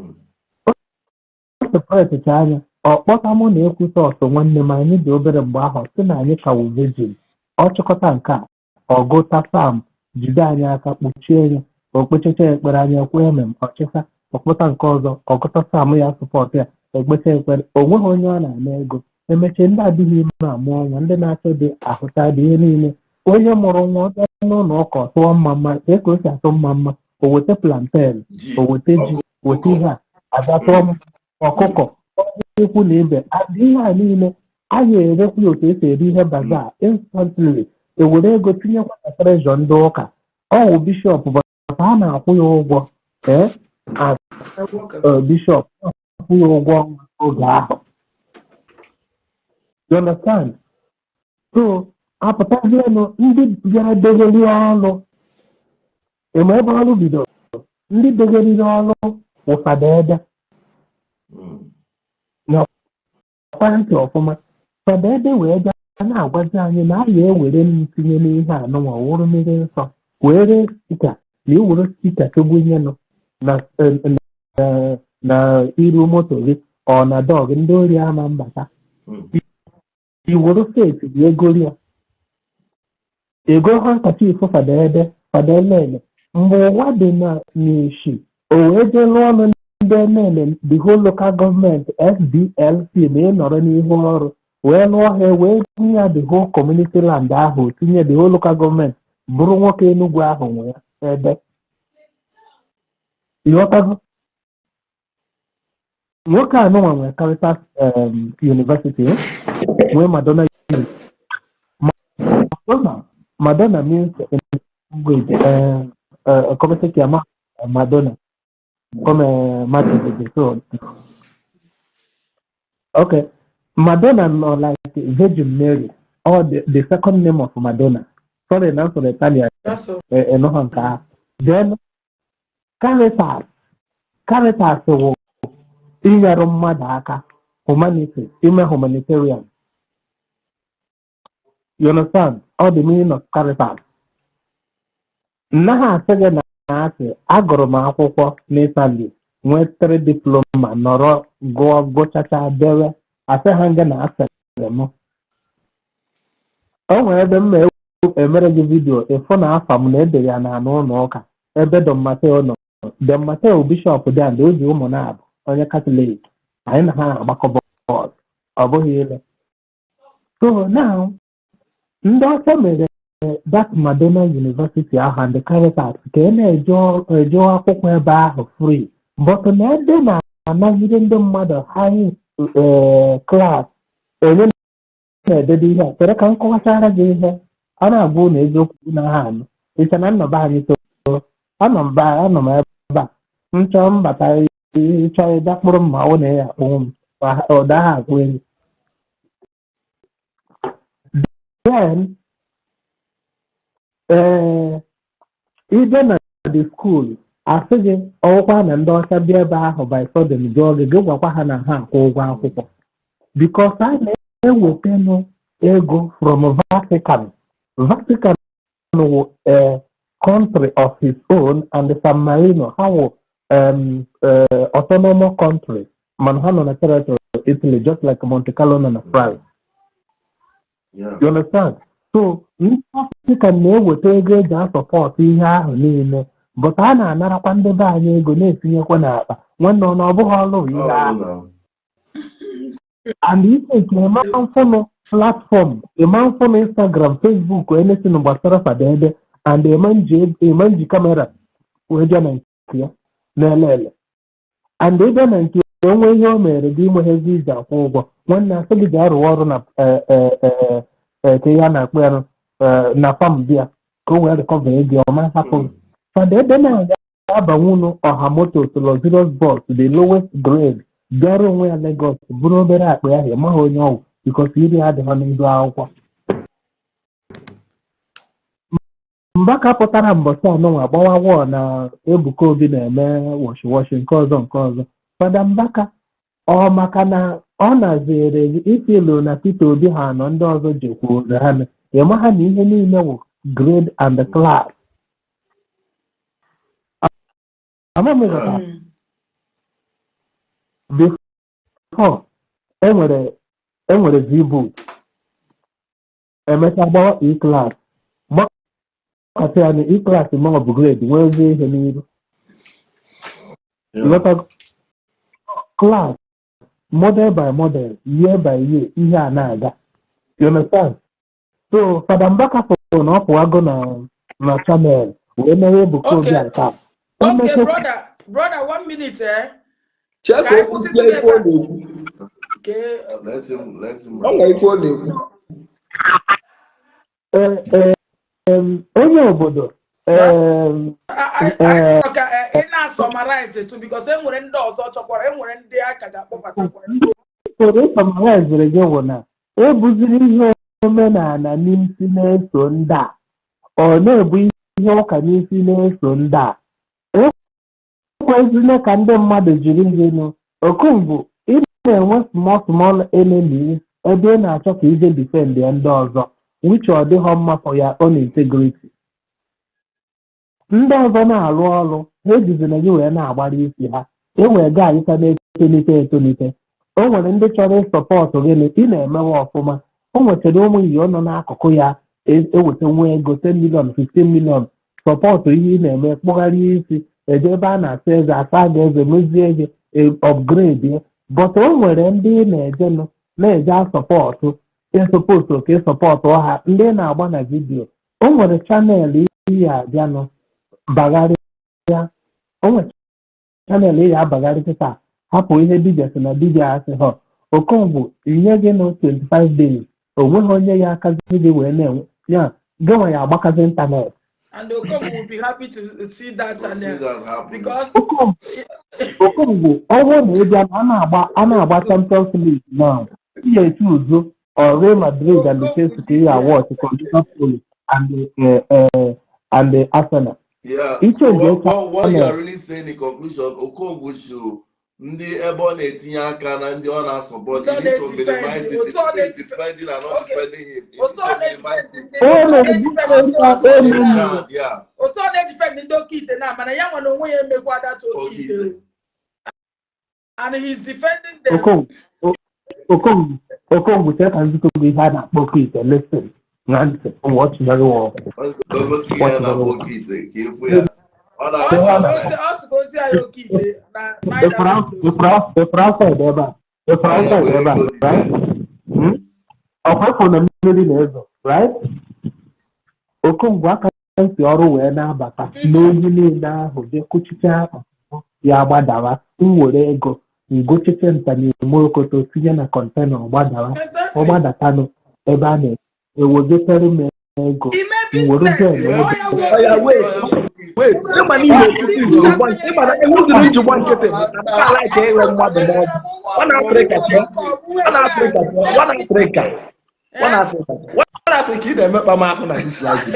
o separate anya, ọ kpọta mụ na ekwusa ọsọ nwanne m. Anyị dị obere mgbe ahụ, sị na anyị ka wụ virgin. Ọ chịkọta nke a, ọ gụta psalm, jide anyị aka, kpuchie ya, o kpechacha ekpere, anyị ekwe emem. Ọchịsa ọkpụta nke ọzọ, ọgụta psalm ya, support ya, ekpecha ekpere. O nweghị onye ọ na-ana ego. Emechie, ndị adịghị ime amụọ nwa, ndị na-achọ dị ahụta dị ihe niile. Onye mụrụ nwa, ọ bịa n'ụlọ ụka, ọ tụọ mma mma ka o si atụ mma mma, o weta plantain, Ji. O weta ji, weta ihe a, abịa tụọ ọkụkọ ikwu na ibe adị. Ihe a niile a ga-erekwa ya otu esi eri ihe bazaar instantly, ewere ego tinyekwa na treasury ndị ụka. Ọ wụ bishọp bụ a na-akwụ ya ụgwọ, ee, as bishọp, akwụ ya ụgwọ ọnwa oge ahụ, you understand? So apụtazienụ, ndị bịara degherie ọrụ, ịma ebe ọrụ bidoro, ndị degheriri ọrụ wụfada ede na ntị ọfụma. Fada ede wee bịa na-agwazi anyị na a ga-ewere nnu tinye n'ihe anụnwa wụrụ mmiri nsọ, wee ree sticker, na iwere sticker tụgbunyenụ na iru moto gị ọ na dọg, ndị ori ama mbata. Iwere faith gị egori ya, ego handkerchief fada ede, fada elele. Mgbe ụwa dị na n'ishi, o wee jee lụọ ọrụ ndị enene, the whole local government SDLC, ma ị nọrọ n'ihu ọrụ wee lụọ ha, wee tinye ya the whole community land ahụ, tinye the whole local government, bụrụ nwoke Enugu ahụ nwe ya ebe. Ịghọtago? Nwoke a nụnwa nwere Caritas University, nwee Madonna. Madonna, Madonna means in language, come si chiama Madonna, come Madre di Gesù. Okay, Madonna no like Virgin Mary or the second name of Madonna. Sorry, now for the Italian. That's all. No nke ahụ. Then Caritas, Caritas wụ inyere mmadụ aka, humanity, ime humanitarian. You understand? All the meaning of Caritas. Nnaghị asị gị na asị agụrụ m akwụkwọ n'Italy, nwee diploma, nọrọ gụọ, gụchacha, dewe, asị ha gị na asịrị m o nwere ebe m ma emere gị video ịfụ na afa m na edere ya na anụ ụlọ ụka ebe Don Mateo nọ. Don Mateo bishọp dị and o ji ụmụ na-abụ onye Katọlik. Anyị na ha na-agbakọ bọọlụ, ọ bụghị ile. So now ndị ọcha mere that Madonna University ahụ and the Caritas ka ị na-eje eje akwụkwọ ebe ahụ free, but na ede na-anagide ndị mmadụ high class. Onye na-edede ihe a chere ka m kọwachara gị ihe a na-agwa unu eziokwu na ha anụ iche na nnọba anyị. So anọ m anọ m ebe a, m chọọ mbata, ịchọ ịbịa kpụrụ m, ma ọ na ya akpụnwụ m, ọ daha akpụ enyi. Then ee, ịbịa na the school, asị gị ọwụkwa na ndị ọcha bịa ebe ahụ by sudden jụọ gị, gị gwakwa ha na ha akwụ ụgwọ akwụkwọ, because a na-ewetanụ ego from Vatican. Vatican wụ a country of his own, and San Marino ha wụ autonomous country, mana ha nọ na territory Italy, just like Monte Carlo nọ na France. You understand? So ndị Vatican na-eweta ego eji a-support ihe ahụ niile, but a na-anarakwa ndị be anyị ego na-etinyekwa n'akpa. Nwanne, ọ na ọ bụghị ọlụ ihe Ọ ahụ? na And ife nke ịma mfụnụ platform, ịma mfụnụ Instagram, Facebook, anything gbasara Fada Ede, and ịma nji camera wee bịa na nke ya na-ele ele, and ịbịa na nke ya, onwe ihe o mere gị inweghezi iji akwụ ụgwọ. Nwanne, asị gị jee rụọ ọrụ na ka ihe a na-akpọ ya na farm bịa ka o wee recover ego ọma hapụ gị. Fada Ede na-aga abanwunu ọha motos, luxurious bus, the lowest grade, bịara onwe ya Lagos, bụrụ obere akpa ahụ, ịmaghị onye ọwụ, because iri adịghị n'ihu akwụkwọ. Mbaka pụtara mbọchị anọnwa gbawa wọọ na Ebuka Obi na-eme wash wash nke ọzọ nke ọzọ. Fada Mbaka, ọ maka na ọ nazere ifilu na Peter Obi ha nọ, ndị ọzọ jekwuru ha, ịma ha na ihe niile wụ grade and class. Ama m ịghọtara. Before enwere V-boot, emechaa gbawa E-class, gbakọta ya na E-class ma ọ bụ grade nwezie ihe n'iru. Ịghọtago? Class, model by model, year by year, ihe a na-aga. You understand? So Fada Mbaka fụrụ na ọ pụwago na channel wee mere Ebuka Obi nke a. Okay, Emechakwa brother, one minute, eh? Chee Ka ka anyị o kwụsịtụ kwuzie ife ebe ọ a. na-ekwu. Let him Ọ nwere ife ọ na-ekwu. Ee, onye obodo Anyị chọrọ ka ị na-summarize the two, because e nwere ndị ọzọ chọkwara, e nwere ndị a ka ga-akpọbatakwa. Usoro ịsummarize gị wụ na ebuziri ihe omenala n'isi na-eso ndị a, ọ na-ebu ihe ụka n'isi na-eso ndị a. Ekwezina ka ndị mmadụ jiri gịnụ okongwu. Ị na-enwe small small enemies ebe ị na-achọ ka ije defend ya ndị ọzọ, which ọ dịghọ mma for your own integrity. Ndị ọzọ na-arụ ọrụ ha, ejizina gị wee na-agbara isi ha ewee gaa anyịta na-etonite etonite. O nwere ndị chọrọ ịsupport gịnị ị na-emewe ọfụma. O nwechara ụmụ iyo nọ n'akụkụ ya eweta nwa ego 10 million, 15 million, support ihe ị na-eme, kpụgharịa isi, eje ebe a na-asa eze, asa gị eze, mezie gị, upgrade ya. But o nwere ndị ị na-ejenụ na-eje asupport, ịsupport ka ịsupport ha, ndị na-agba na video. O nwere channel ihe abịanụ bagharịa, o nwere channel ihe abagharị kịta. Hapụ ihe dibịa sị na dibịa asị ha. Okongwu, inye gị nụ 25 days, o nweghị onye ya akazi gị wee na-enwe ya gịnwa ya agbakazi internet. And Okongwu will be happy to see that To see channel that happen. because Okongwu, ọ bụrụ na ị bịa na a na-agba Champions League now, ị ga-eti uzo or Real Madrid and the Chelsea ka ị ga-watch for Liverpool and the Arsenal. So Ichange what you channel. are really saying in conclusion, Okongwu should, ndị ebe ọ na-etinye aka na ndị ọ na-asupport, Ndị ọ he needs to na-edefend, minimize it. otu ọ The people he's na-edefend defending are not defending him. He otu needs ọ to minimize na-edefend it. ndị Ọ otu ọ na-ebu na-edefend ndị That's oke on ite his na ground, yeah. Otu ọ na-edefend ndị oke ite na, mana ya nwa na onwe ya emekwa that oke Oke ite ite. o. And he's defending them. Okongwu, chee ka nzukọ gị ihe a na-akpọ oke ite. Listen na ntị, watch very well. Ọ gosi ihe Watch a very na-akpọ well. oke ite ka efu ya. Ọ Ọ na-akpọ sị ka outside. osi, ọ sị ka osi anyị oke ite na Netherlands o. Ịfụrụ outside ebe a, ịfụrụ Ọ ya outside wee ebe a, ego dị right? there. Ọkwa ịfụ na mmiri na-ezo, right? Okongwu, aka si ọrụ wee na-abata n'oyi niile ahụ, jee kụchicha akpa ya, gbadawa, m were ego ngochiche nta n'ime okoto, tinye na container, ọgbadawa. Ọgbadatanụ ebe a na-ewegotere m ego, Ime m were business jen ọ ya wụ Oya, oke wait. ite. Wait, ịma na ihe ekwuzi njigba, ịma na ewuziri njigba nkịtị bụ na ala ka ịghọ mmadụ n'ọdụ. One Africa, chee. One Africa, chee. One Africa. One Africa. One Africa, ị na-emekpa m ahụ na this life.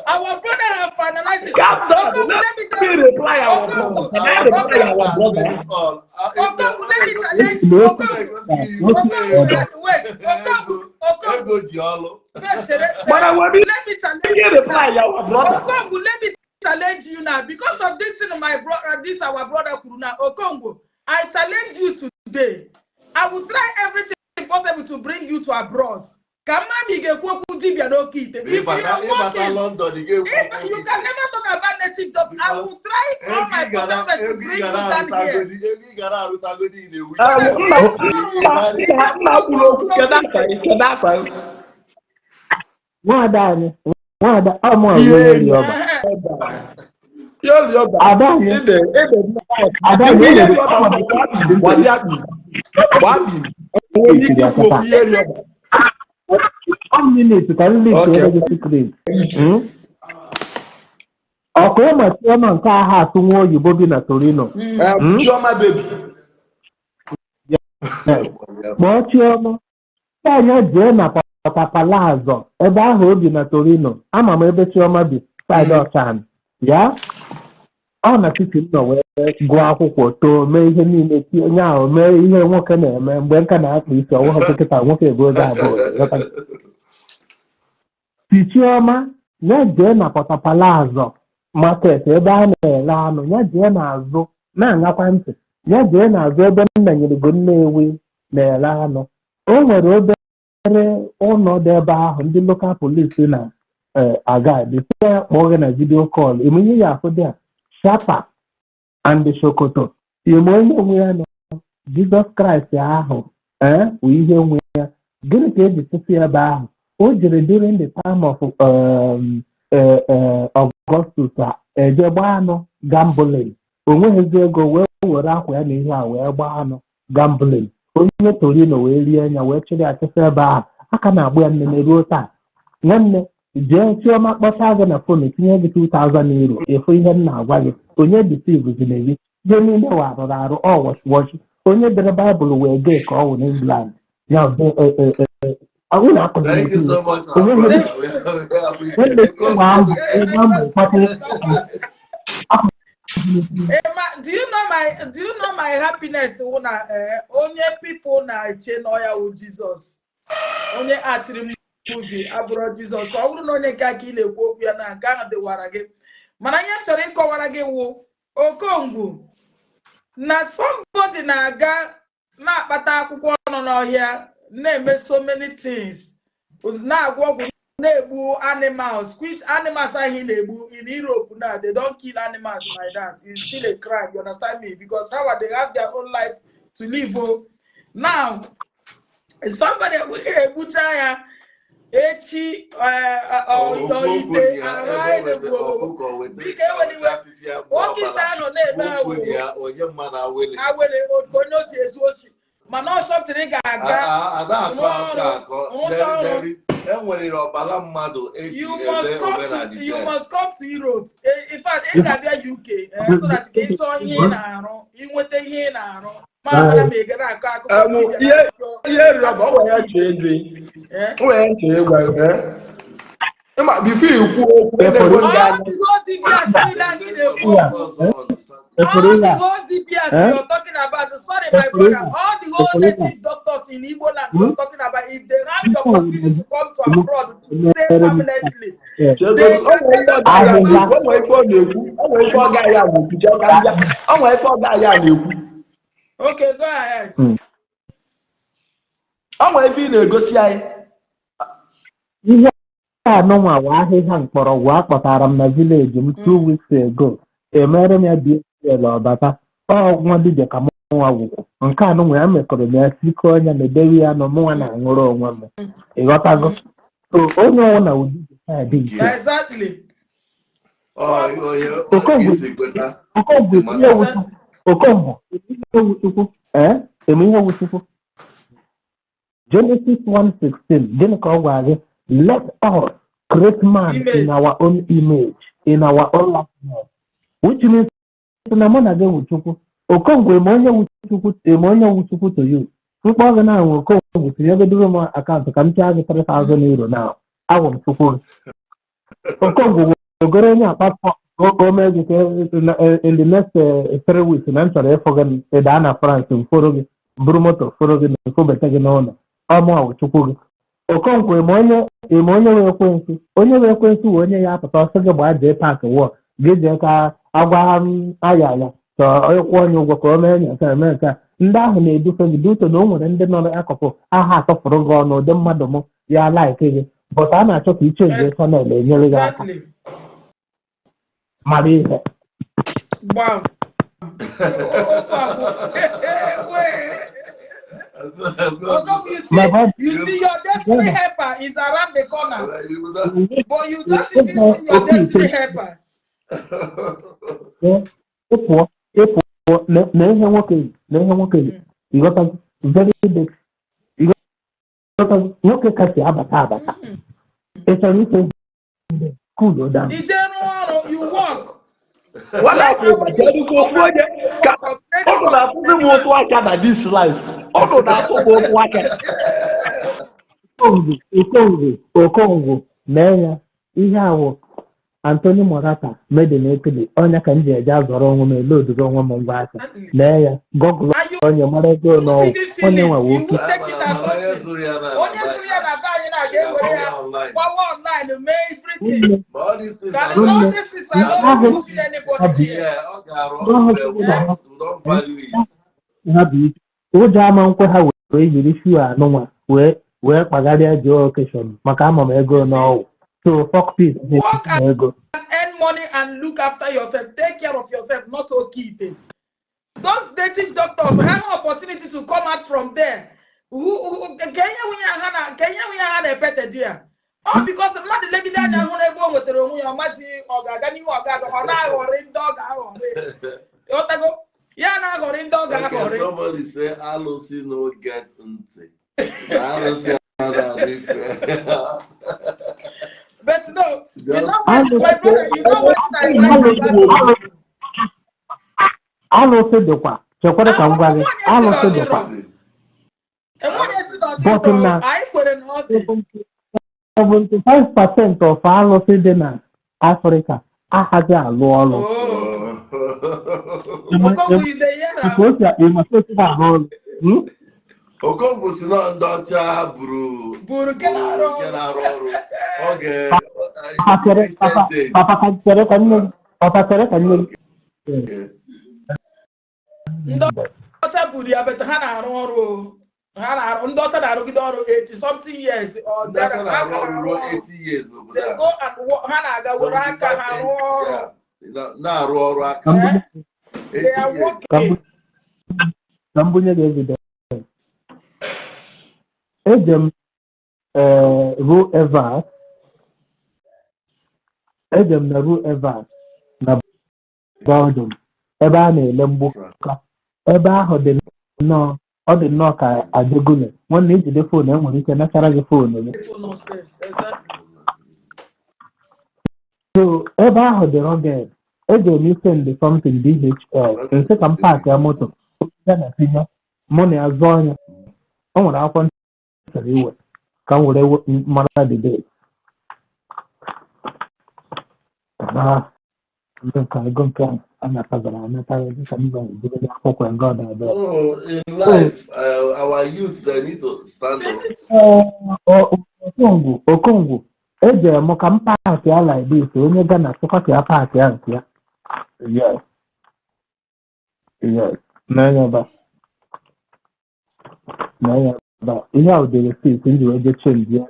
Our brother have finalized it. Calm down. Okongwu, Let let me tell me reply our Okongwu, brother. Can I reply our brother? Okongwu, let me challenge Okongwu. Okongwu, wait, Okongwu, Okongwu, Ego ji ọlụ. wait, chere, Mana chere. nwere Let me challenge ike you reply now. our brother. Okongwu, let me challenge you now. Because of this thing, my brother, this our brother kwuru now. Okongwu, I challenge you today. I will try everything possible to bring you to abroad. Ka mami ga-ekwu okwu dibịa n'oke ite. If you Ịbata are ịbata working, London, ị ga-ekwu if you can never talk about native doctor, I will try all my possible best to ego ị bring you ga down here. na-arụtagodi, ego ị ga na-arụtagodi ị na-ewu. Nna kwuru okwu, kedu afa gị? Kedu afa gị? Nwaada anyị, nwaada ọmụ Ihe eri ọba. Yoli ọba. Ada anyị. Ide ide. Ada anyị. Ihe eri ọba bụ gbazi akpị. Gbaa bim. Onye ike ikwu okwu ihe eri ọba. One minute ka m link ere gị secret. Ọkwa ịma Chioma nke aha atụ nwa oyibo bi na Torino? Chioma baby. Kpọọ Chioma, anya jee na Pọta Palazzo ebe ahụ o bi na Torino. Ama m ebe Chioma bi, side Ọchan ya. Ọ na titi m nọ wee gụọ akwụkwọ, too, mee ihe niile, tie onye ahụ, mee ihe nwoke na-eme mgbe nka na-akpa isi ọnwa kịta, nwoke ebu oge abụọ. Si Chioma ya jee na Pọta Palazzo market ebe a na-ere anụ, ya jee n'azụ na-aṅakwa ntị, ya jee n'azụ ebe nna nyerego Nnewi na-ere anụ. O nwere obere ụlọ dị ebe ahụ ndị local police na-aga adị. Sị ya kpọọ gị na video call. Ime ihe ya afụ dị a shapa and sokoto. Ime onye nwe ya nọ, Jizọs Kraịst ahụ ee bụ ihe nwe ya. Gịnị ka eji tụpụ ya ebe ahụ? O jere during the time of Augustus eje gbaa anụ gambling. O nweghịzi ego, wee were akwa ya na ihe a wee gbaa anụ gambling. Onye Torino wee rie ya, wee chịrị achịsa ebe ahụ aka na-agbụ ya nnene ruo taa. Nwanne, jee, Chioma kpọta gị na phone, tinye gị €2000, ịfụ ihe m na-agwa gị. Onye deceive gị? Ihe niile wa arụrụ arụ ọ wọchi. Onye dere Baịbụl wee gee ka ọ wụ n'England ya. Unu akụziri. Thank you so much, our brother. We appreciate it. Ahụ ebe ahụ kpatara. Emma, do you know my happiness wụ na onye people na-eche na ọya wụ Jizọs, onye atịrị movie abụrụ Jizọs. Ọ bụrụ na onye nke aka ị na-ekwu okwu ya na nke ahụ dịwara gị, mana ihe m chọrọ ịkọwara gị wụ, Okongwu, na somebody na-aga na-akpata akwụkwọ nọ n'ọhịa, na-eme so many things, na-agwọ ọgwụ, na-egbu animals, which animals ahụ ị na-egbu in Europe now, they don't kill animals like that. It's still a crime, you understand me? Because how they have their own life to live. Oh, now somebody egbucha ya. Echi Okwu okwu ite dị ya ebe agha o weta enegwu. Ọkụkọ weta Biko, ncha, eweliwe. Weta afịfịa gbuo Oke ite ọbara anọ na-eme gbuo okwu awụ dị ya onye mma na awele. Awere ka onye otu ezu ochi, mana ọ sọtịrị ga-aga Ada akọ rụọ akọ ọrụ akọ. rụta There- ọrụ. Enwerere ọbara mmadụ eji You eme must come to omenala. You There. must come to Europe. In fact, ị ga-abịa UK, so that ka ị chọọ ihe ị na-arụ, ịnweta ihe ị na-arụ, ma mara ma ị ga na-akọ akụkọ dibịa Ihe na akụkọ ihe rịọ bụ ọ nwere ya chee ịjụ. Eh? O nwere ya chee ịgwa ịma before ikwu okwu na-ekwe gị All anya. the whole dibias niile anyị na-ekwu Yeah. okwu, Efere all the ya. whole dibias Eh? you're talking about, sorry, my Efere brother, ya. all the whole Efere ya. native doctors in Igbo land you're talking about, if they have the opportunity to come to abroad to stay Emere m permanently, Chegodu, they o nwere can ihe ọ gaghị Ahịhịa. na-ekwu, o nwere ife ọ na-ekwu, o nwere ife ọ gaghị ya na-ekwu, chee ka m bịa. O nwere ife ọ gaghị ya na-ekwu. Okay, go ahead. O nwere ife ị na-egosi anyị. Ihe anụnwa wa ahịhịa mkpọrọgwụ a kpọtara m na village m 2 weeks ago. Emere m ya DSL ọbata ọ nwa dibịa ka mụnwa gwụkwụ nke anụnwa ya mekọrọ m ya sikọọ ya na edewe ya nọ mụnwa na-aṅụrụ onwe m, ịghọtago? So onye ọnwụ na ụdị dị nke Exactly. Ọ onye Okongwu. isi kweta. Okongwu, ihe wuchukwu. Okongwu, ihe wuchukwu, ee, eme ihe wuchukwu. Genesis 1:16, gịnị ka ọ gwara gị? "Let us create man Image. in our own image, in our own likeness," which means na mụ na gị wụ Chukwu. Okongwu, eme onye wụ Chukwu, eme onye wụ Chukwu to you. Mkpọ gị na awụ Okongwu, tinyegodoro m account ka m pịa gị €3000 na awụ m Chukwu gị. Okongwu, wegoro onye a passport ka o mee gị ka in the next 3 weeks na m chọrọ ịfụ gị, ịdaa na France, mforo gị buru moto foro gị na efobata gị n'ụlọ ọmụ awụ Chukwu gị. Okonkwo, eme onye wee ekwensu, onye wee ekwensu wee onye ya apụta ọsọ gị gbaa jee park wụọ gị jee ka agwa m aya ya ka ọ kwụọ onye ụgwọ ka o mee nke a, mee nke a. Ndị ahụ na-edufe gị duto na o nwere ndị nọ n'akụkụ aha atọfụrụ gị ọnụ ụdị mmadụ m ya like gị, but a na-achọ ka i change channel enyere gị aka. Mara ihe. Gbam. Okwu agwụ. Wee. Okom, you see, My brother, you see, your destiny helper is around the corner, but you don't even see your destiny helper. Ịpụọ ịpụọ na ihe nwoke yi, na ihe nwoke yi, ịghọtago? Very big, ịghọtago? Nwoke kasị abata abata, ị chọrọ ife cool down. Ije rụọ ọrụ, you work. Nwata Afrịka, kedu ka ofu onye ka ụnụ na-atụzi m ụtụ aka na this life? Ụnụ na-atụ m ụtụ aka. Okongwu, Okongwu, Okongwu, mee ya ihe awụ Anthony Morata made in Italy. Ọnya ka m ji eje azọrọ onwe m elodugo onwe m ngwa aka. Mee ya Google, onye mara ego n'ọwụ onye nwe nwoke. Onye zụrụ ya na be anyị na-aga ewere ya gbawa online, mee everything. That all this is not moving anybody here. Ha bụ ike ụjọ ama nkwe ha wee yiri shoe anụnwa wee kpagharịa jụọ occasion maka ama m ego n'ọwụ, so fuck peace Work na ego. and earn money and look after yourself. Take care of yourself, not okay. Those native doctors have opportunity to come out from there. Ka enye nwunye ha na ka enye nwunye ha na-epete di ya. Ọ because mmadụ legide anya hụrụ ebe o nwetara onwe ya, ọ masị ọ ga-aga n'ihu, ọ ga-aga, ọ na-aghọrị ndị ọ ga-aghọrị. Ịghọtago? Ya na-aghọrị ndị ọ Okay, ga-aghọrị. Somebody say alụsị no get ntị. Na alụsị adịghị ife. But no, you Just know what, my brother, you know what I like about you? Alụsị dịkwa, chekwara ka m gwa gị, alụsị dịkwa. Enwe onye si na ọ But dịrọ, na anyị kwere na ọ dị. 75% of alụsị dị na Afrịka ahaghị alụ ọrụ. Oh. Okongwu, you dey hear am? Ka o si ịma ka o si arụ ọrụ. Okongwu si na ndị ọcha buru Buru nke na-arụ nke ọrụ. Na-arụ ọrụ oge Papa chere, papa, ancient days. Papa ka chere ka nne gị, papa chere ka nne gị. Okay. Ndị ọcha buru ya, but ha na-arụ ọrụ o. Ha na-arụ, ndị ọcha na-arụgide ọrụ 80 something years or Ndị ọcha ha na-arụ ka ọrụ na-arụ ruo ọrụ. 80 years n'obodo They a. go and work, ha na-aga were aka ha 75, rụọ ọrụ. 80, yeah. Na-arụ ọrụ aka. Ka m Eh? They 80 are years. working. Ka m bunye gị evidence. Eje m Rue Evans, eje m na Rue Evans na Belgium, ebe a na-ele mgbuka. Ebe ahụ dị nnọọ, ọ dị nnọọ ka Ajegunle. Nwanne, ijide phone, enwere ike nachara gị phone gị. Full nonsense. Exactly. So ebe ahụ dị rugged. Eji m send something DHL, nsị ka m park ya moto ya na tinye mụ na ya zụọ ya. O nwere akwụkwọ m chọrọ iwe ka m were mara the date na ndị nke ego nke a natazara anata, dịka m ga-eburu akwụkwọ nke ọ na-abịa. So in life, our youth, they need to stand up. Okongwu, Okongwu, ejere m ka m park ya like this, onye Ghana sịkwa ka ya park ya nke ya. Yes, n'anya ebe a, n'anya ebe a, ihe a dị receipt m ji wee jee change ya,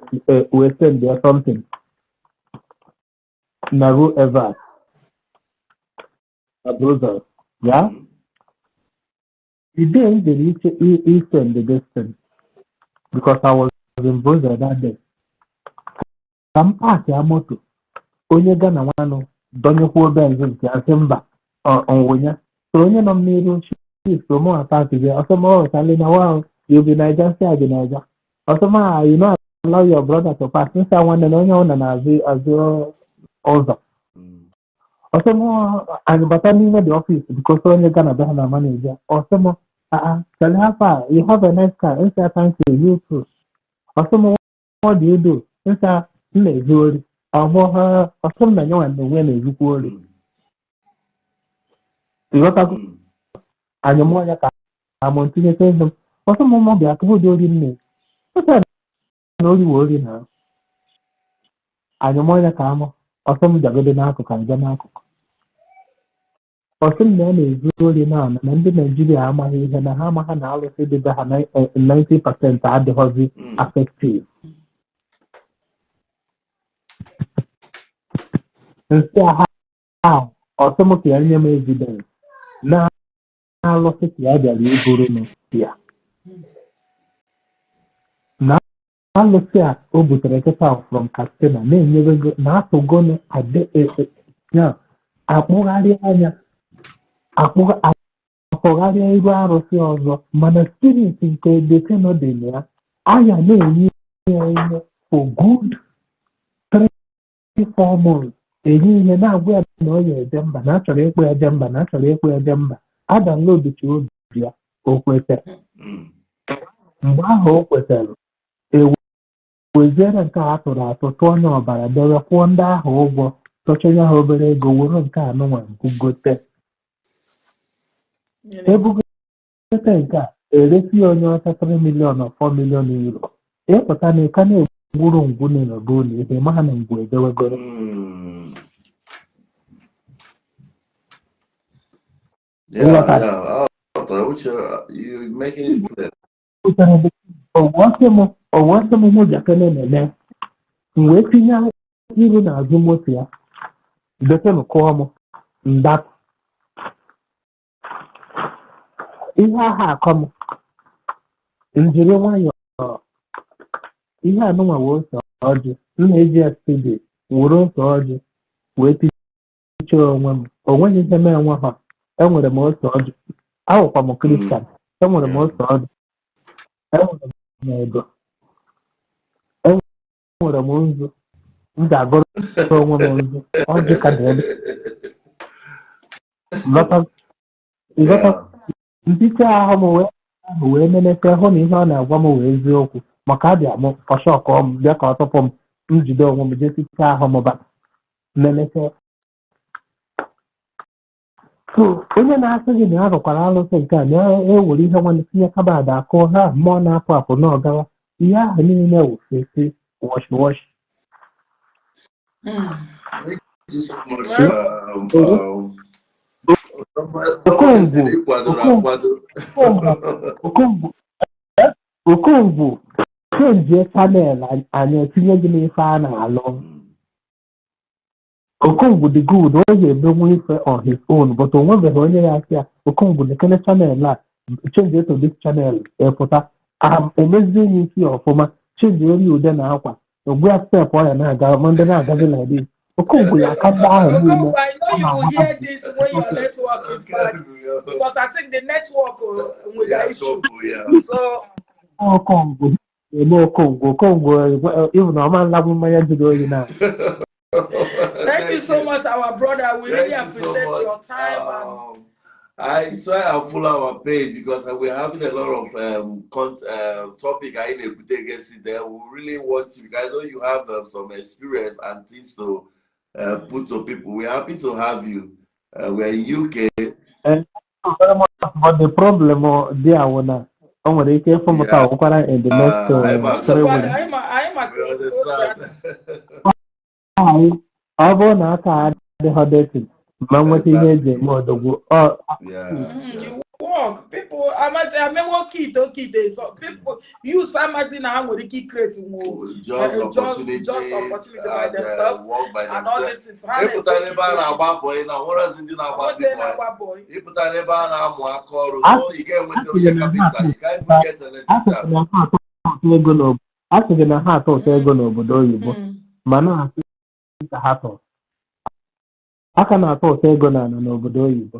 wee send ya something na Rue Evans na Brussels ya. The day m jere iche send this thing, because I was in Brussels that day, ka m park ya moto, onye Ghana nwanụ dọnyekwuo Benz nke ya, sị mba, ọnwụnya. So onye nọ m n'iru chief mụ a park gị ọsọ m, "Oh, Charlie, na wow, you be Naija?" Sị, "I be Naija." Ọsọ m, "Ah, you no allow your brother to pass?" Nsị, "Nwanne, na onye ọbụla na-azụ azụ ụzọ." Ọsọ m, anyị bata n'ime the office, because onye Ghana be ha na manager. Ọsọ m, "Ah ah, Charlie, how far? You have a nice car." Nsị, "Thank you, you too." Ọsọ m, "What do you do?" Nsị, "M na-ezu ori." Ọ ha ọsọ m na ya nwa na onwe na-ezukwa ori. Ịghọtago? Anyị mụọ ya ka amụ ntinyeta ego m. Ọsọ m, mụ bịa tụbụ ụdị ori m na-ezu. Ọsọ na ori wee ori na anyị mụọ ya ka amụ. Ọsọ m bịagodo n'akụkụ, anyị bịa n'akụkụ. Ọsị m na ya na-ezu ori na na ndị Naijiria amaghị ihe, na ha amaghị na alụsị dịbe ha na 90% adịghọzi effective. Nsị a ha, ọsị m ka ya nye m evidence na alụsị ka ya bịara iburu m ya, na alụsị a o butere kịta from Katsina na-enyewego na atụgonu ade ya akpụgharị anya akpụgharịa iru arụsị ọzọ, mana spirit nke deteno dị na ya anya na-enye ya ihe for good 3-4 months, enye ihe na-agwa ya na ọ ya eje mba, na achọrọ ịkpụ ya je mba, na achọrọ ịkpụ ya je mba. A downloadchi obi ya, o kweta. Mgbe ahụ o kwetara, eweziere nke a atụrụ atụ tụọ onye ọbara debe, kwụọ ndị ahụ ụgwọ, tọchenye ha obere ego, were nke a nụnwa bugote. Ebugote nke a, eresi ya onye ọcha 3 million or 4 million euro. Ịpụta na ịka na-egburu ngwu na-ebe ụlọ ihe ma ha na ngwu edewegoro. Yeah, yeah. Oh, Uche, you making it clear. Ọwụọsị m mụ bịakene na-eme, m wee tinye iru n'azụ moto ya, detenụ kụọ m ndapụ. Ihe ahụ akọ m njiri nwayọọ, ihe anụnwa wee ose ọjị m na-eji SPD were ose ọjị wee tichee onwe m. O nweghị ihe m enwe ha. Enwere m ose ọjị, awụkwa m Christian. Enwere m ose ọjị, enwere m ego, enwere m nzu m ga-agụrụ onwe m, nzu ọjị ka dị ebe nghọta nghọta. Nticha ahụ m wee ahụ wee nenete hụ na ihe ọ na-agwa m wee eziokwu, maka abịa m ọshọkọ m bịa ka ọ tụpụ m, m jide onwe m jee tichaa ahụ m ba nenete. So onye na-asị gị na ya rụkwara alụsị nke a na-ewere ihe nwanne tinye cupboard akụ ha mmụọ na-apụ apụ na ọgawa, ihe ahụ niile wụ fesi wash wash. Thank you so much. Somebody Okongwu said ị kwadoro akwado. Okongwu, Okongwu, change channel, anyị etinye gị n'ife a na-alụ. Okongwu dị good, ọ ga-emenwu ife on his own, but o nwebeghị onye ya asị ya, "Okongwu, lekene channel a, change to this channel." Ịpụta emezie ya isi ọfụma. Change ori ude na akwa ogbu ya, step ọ ya na-aga ma ndị na-agazi like this. Okongwu ya aka ndị ahụ niile. Okongwu, I know ọ you will na-agbata. Hear this when your network is bad because I think the network with the issue. So Okongwu eme Okongwu, Okongwu even ọma nlagbu mmanya jụrụ oyi na. Thank you so much, our brother. We really Thank you so appreciate your much. time and I try and follow our page because we're having a lot of topic I need to against it there. We really want to, because I know you have some experience and things to put to people. We're happy to have you. We're in UK. Very much, but the problem there wụ na o nwere ike ịfụ m taa ọgwụkwara in the next I'm 3 nsogbu weeks. anyị maka We otu o si understand. ada. Anyị ọ bụrụ na aka adịghị dirty ma nweta ihe eji eme odogwu ọ. You work. People, amasị amewo oke ite. So people, youth amasị na ha nwere ike create nwo Jobs jobs opportunities opportunity by and themselves work by and all themselves. these things. Ha na-ete Ịpụta oke n'ebe a ite. Na-agba bọyị na nwere ndị na-agbasi Onwezi bọyị. na-agba boy. Ịpụta n'ebe a na-amụ aka ọrụ, A no, ị ga-enweta onye asịghị na ha kapịnta, you can't even get asịghị electrician. na ha atụ ụtọ ego n'obodo, asịghị na ha atụ ụtọ ego n'obodo oyibo, ma na-asị ka ha tọrọ aka na-atụ ụtọ ego n'ala n'obodo oyibo.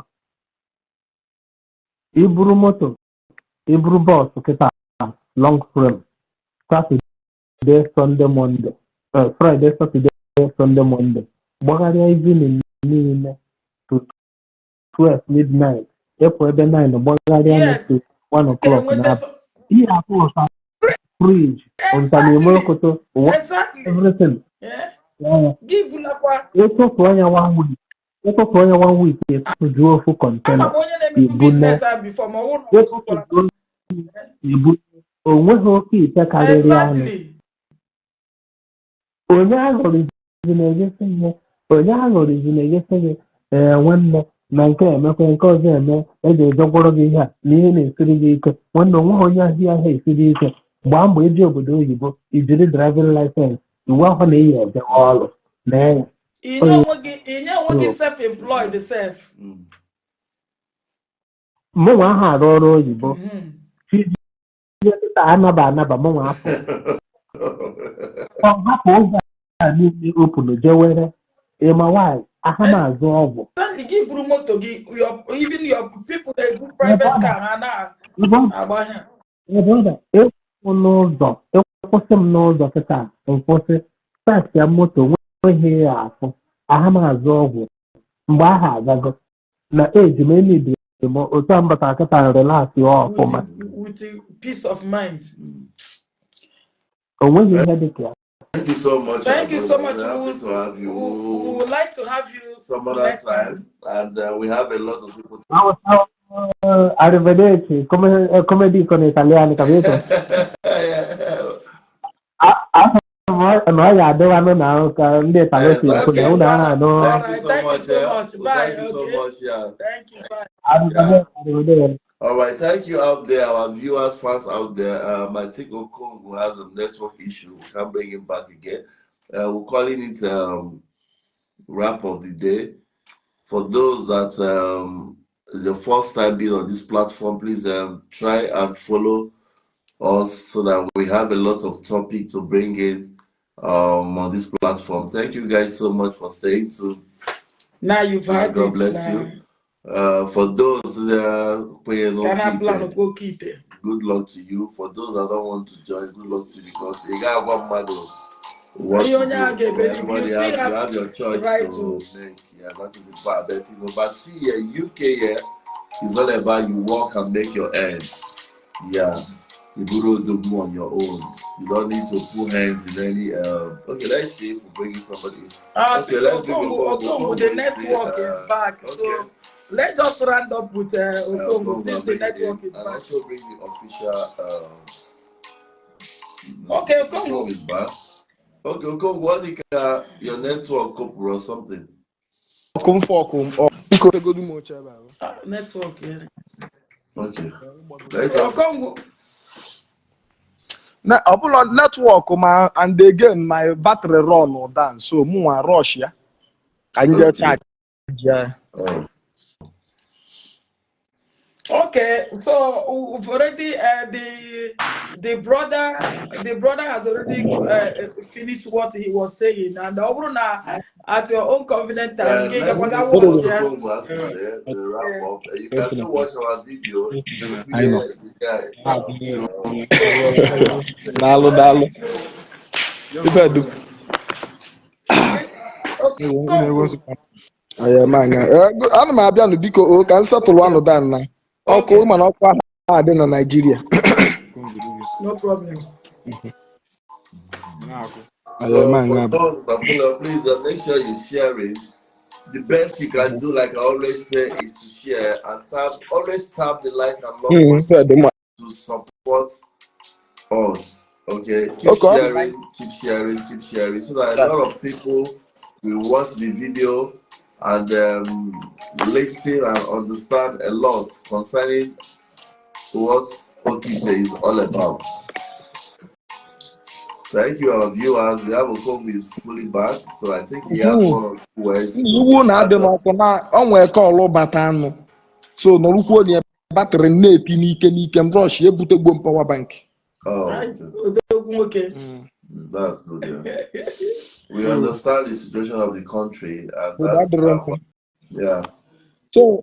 Iburu moto, iburu bus kịta, long frame, Saturday, Sunday, Monday, Friday, Saturday, Sunday, Monday, gbagharịa evening niile to 12 midnight, ịpụ ebe 9, gbagharịa to 1 o'clock Ga-enweta n'abalị, ihe atụ ụta fridge nta na okoto ụwa, everything. Yeah. Gị bulakwa. Ịtụtụ anya one week, ịtụtụ anya one week, ịtụtụjuo ofu Ama container m onye na-emebu ibune business a before ma ọ bụrụ na ọ kwụsịkwara. Ịtụtụjuo ibu, onweghị oke ite karịrị anụ. Onye aghọrịzi na-egosi ihe, onye aghọrịzi na-egosi gị, ee nwanne, na nke emekwa nke ọzọ eme eji ejegwọrọ gị ihe a na ihe na-esiri gị ike. Nwanne, onweghị onye ahịa ahịa esiri ike. Gbaa mbọ eji obodo oyibo, ijiri driving license, iwu ahụ na iyi eje ọrụ mee ya. Inye onwe gị self employed self. Mụnwa aha arụ ọrụ oyibo chijie kịta anaba anaba mụnwa afọ ọ hapụ ụzọ a niile opunu jewere ịma nwaanyị aha na-azụ ọgwụ. Exactly. Gị buru moto gị, your even your people na-ebu private car ha Ebe ọ na-agba ha. Ebe ọ na ịkwụ n'ụzọ, ịkwụsị m n'ụzọ kịta, nkwụsị start ya moto, nweghị ya afụ aha m azụ ọgwụ mgbe aha agago na eji m enidiri m otu a mbata kịta, relax ya ọfụma. With peace of mind. O nweghị ihe dị ka ya. Thank you so much, Thank our you so brother. much. We're We happy would, to have you. we would like to have you Some other next time. time, and we have a lot of people. Ciao, ciao, arrivederci, come dicono gli italiani, capito? Yeah. A na ọ ga-adịwanụ na ka ndị Italo si ekwu na unu aha anụ. All Thank you right. so Thank you much. so Yeah. much. So Bye. thank you so Okay. much. Yeah. Thank you. Bye. Arrivederci, arrivederci. All right. Thank you out there, our viewers, fans out there. I think Okongwu has a network issue. We can't bring him back again. We're calling it wrap of the day. For those that is your first time being on this platform, please try and follow us so that we have a lot of topic to bring in on this platform. Thank you guys so much for staying tuned. Now you've had God it bless now. you. For those paying Can I plan okay, go kite? Good luck to you. For those that don't want to join, good luck to you because you got one model. What You to only do. have, if you Everybody still have, you have have your choice right to to make. Yeah, that is the part. But but see here, UK here is all about you work and make your end. Yeah. You go do more on your own. You don't need to put hands in any. Okay, let's see if we bring in somebody. Okay, let's bring Okongwu, Okongwu. Okongwu, the Okongwu is network still, is back. Okay. So let's just round up with Okongwu Okongwu, since I'll the bring it network in. is And back. also bring the official. Okay, Okongwu Okongwu. Is back. Okay, Okongwu, what the, your network couple or something? Ọkụ mfụ ọkụ ọ biko egodu m oche ebe a. Network, yeah. Okay. Let's have Okongwu, Na ọ bụla network ma, and again my battery run down, so mụ nwa rush ya ka m jee Okay. charge ya. Oh. Okay, so we've already the brother has already finished what he was saying, and ọ bụrụ na at your own convenient time, nke Let's gakwaga listen watch to ya. Okongwu as we say, the wrap up. You can still watch our video. I know. The guy. Daalụ, daalụ. Ife du. Okongwu. Anyị eme anya. Ana m abịa nụ, biko o ka m setụlụ anụ dan na ọkụ. Mana ọkụ ahụ adị na Naịjirịa. No problem. Anyị So eme anya. for those that follow, please make sure you share it. The best you can do, like I always say, is to share and tap. Always tap the like and love button Ife dị mma. To support us. Okay, keep sharing, keep sharing, keep sharing, so that a lot of people will watch the video and listen and understand a lot concerning what Oke Ite is all about. Thank you, our viewers. We have Okongwu is fully back, so I think he has one or two words to Iwu na-adị add up. N'ọkụ na ọ nwee call bata anụ, so nọrụkwuo na battery m na-epi n'ike n'ike, m rush ebutegbo m power bank. Oh, Right. okay. Odogwu nwoke. That's good. Yeah. We understand the situation of the country, and Udo that's adịrọ nkụ. yeah. So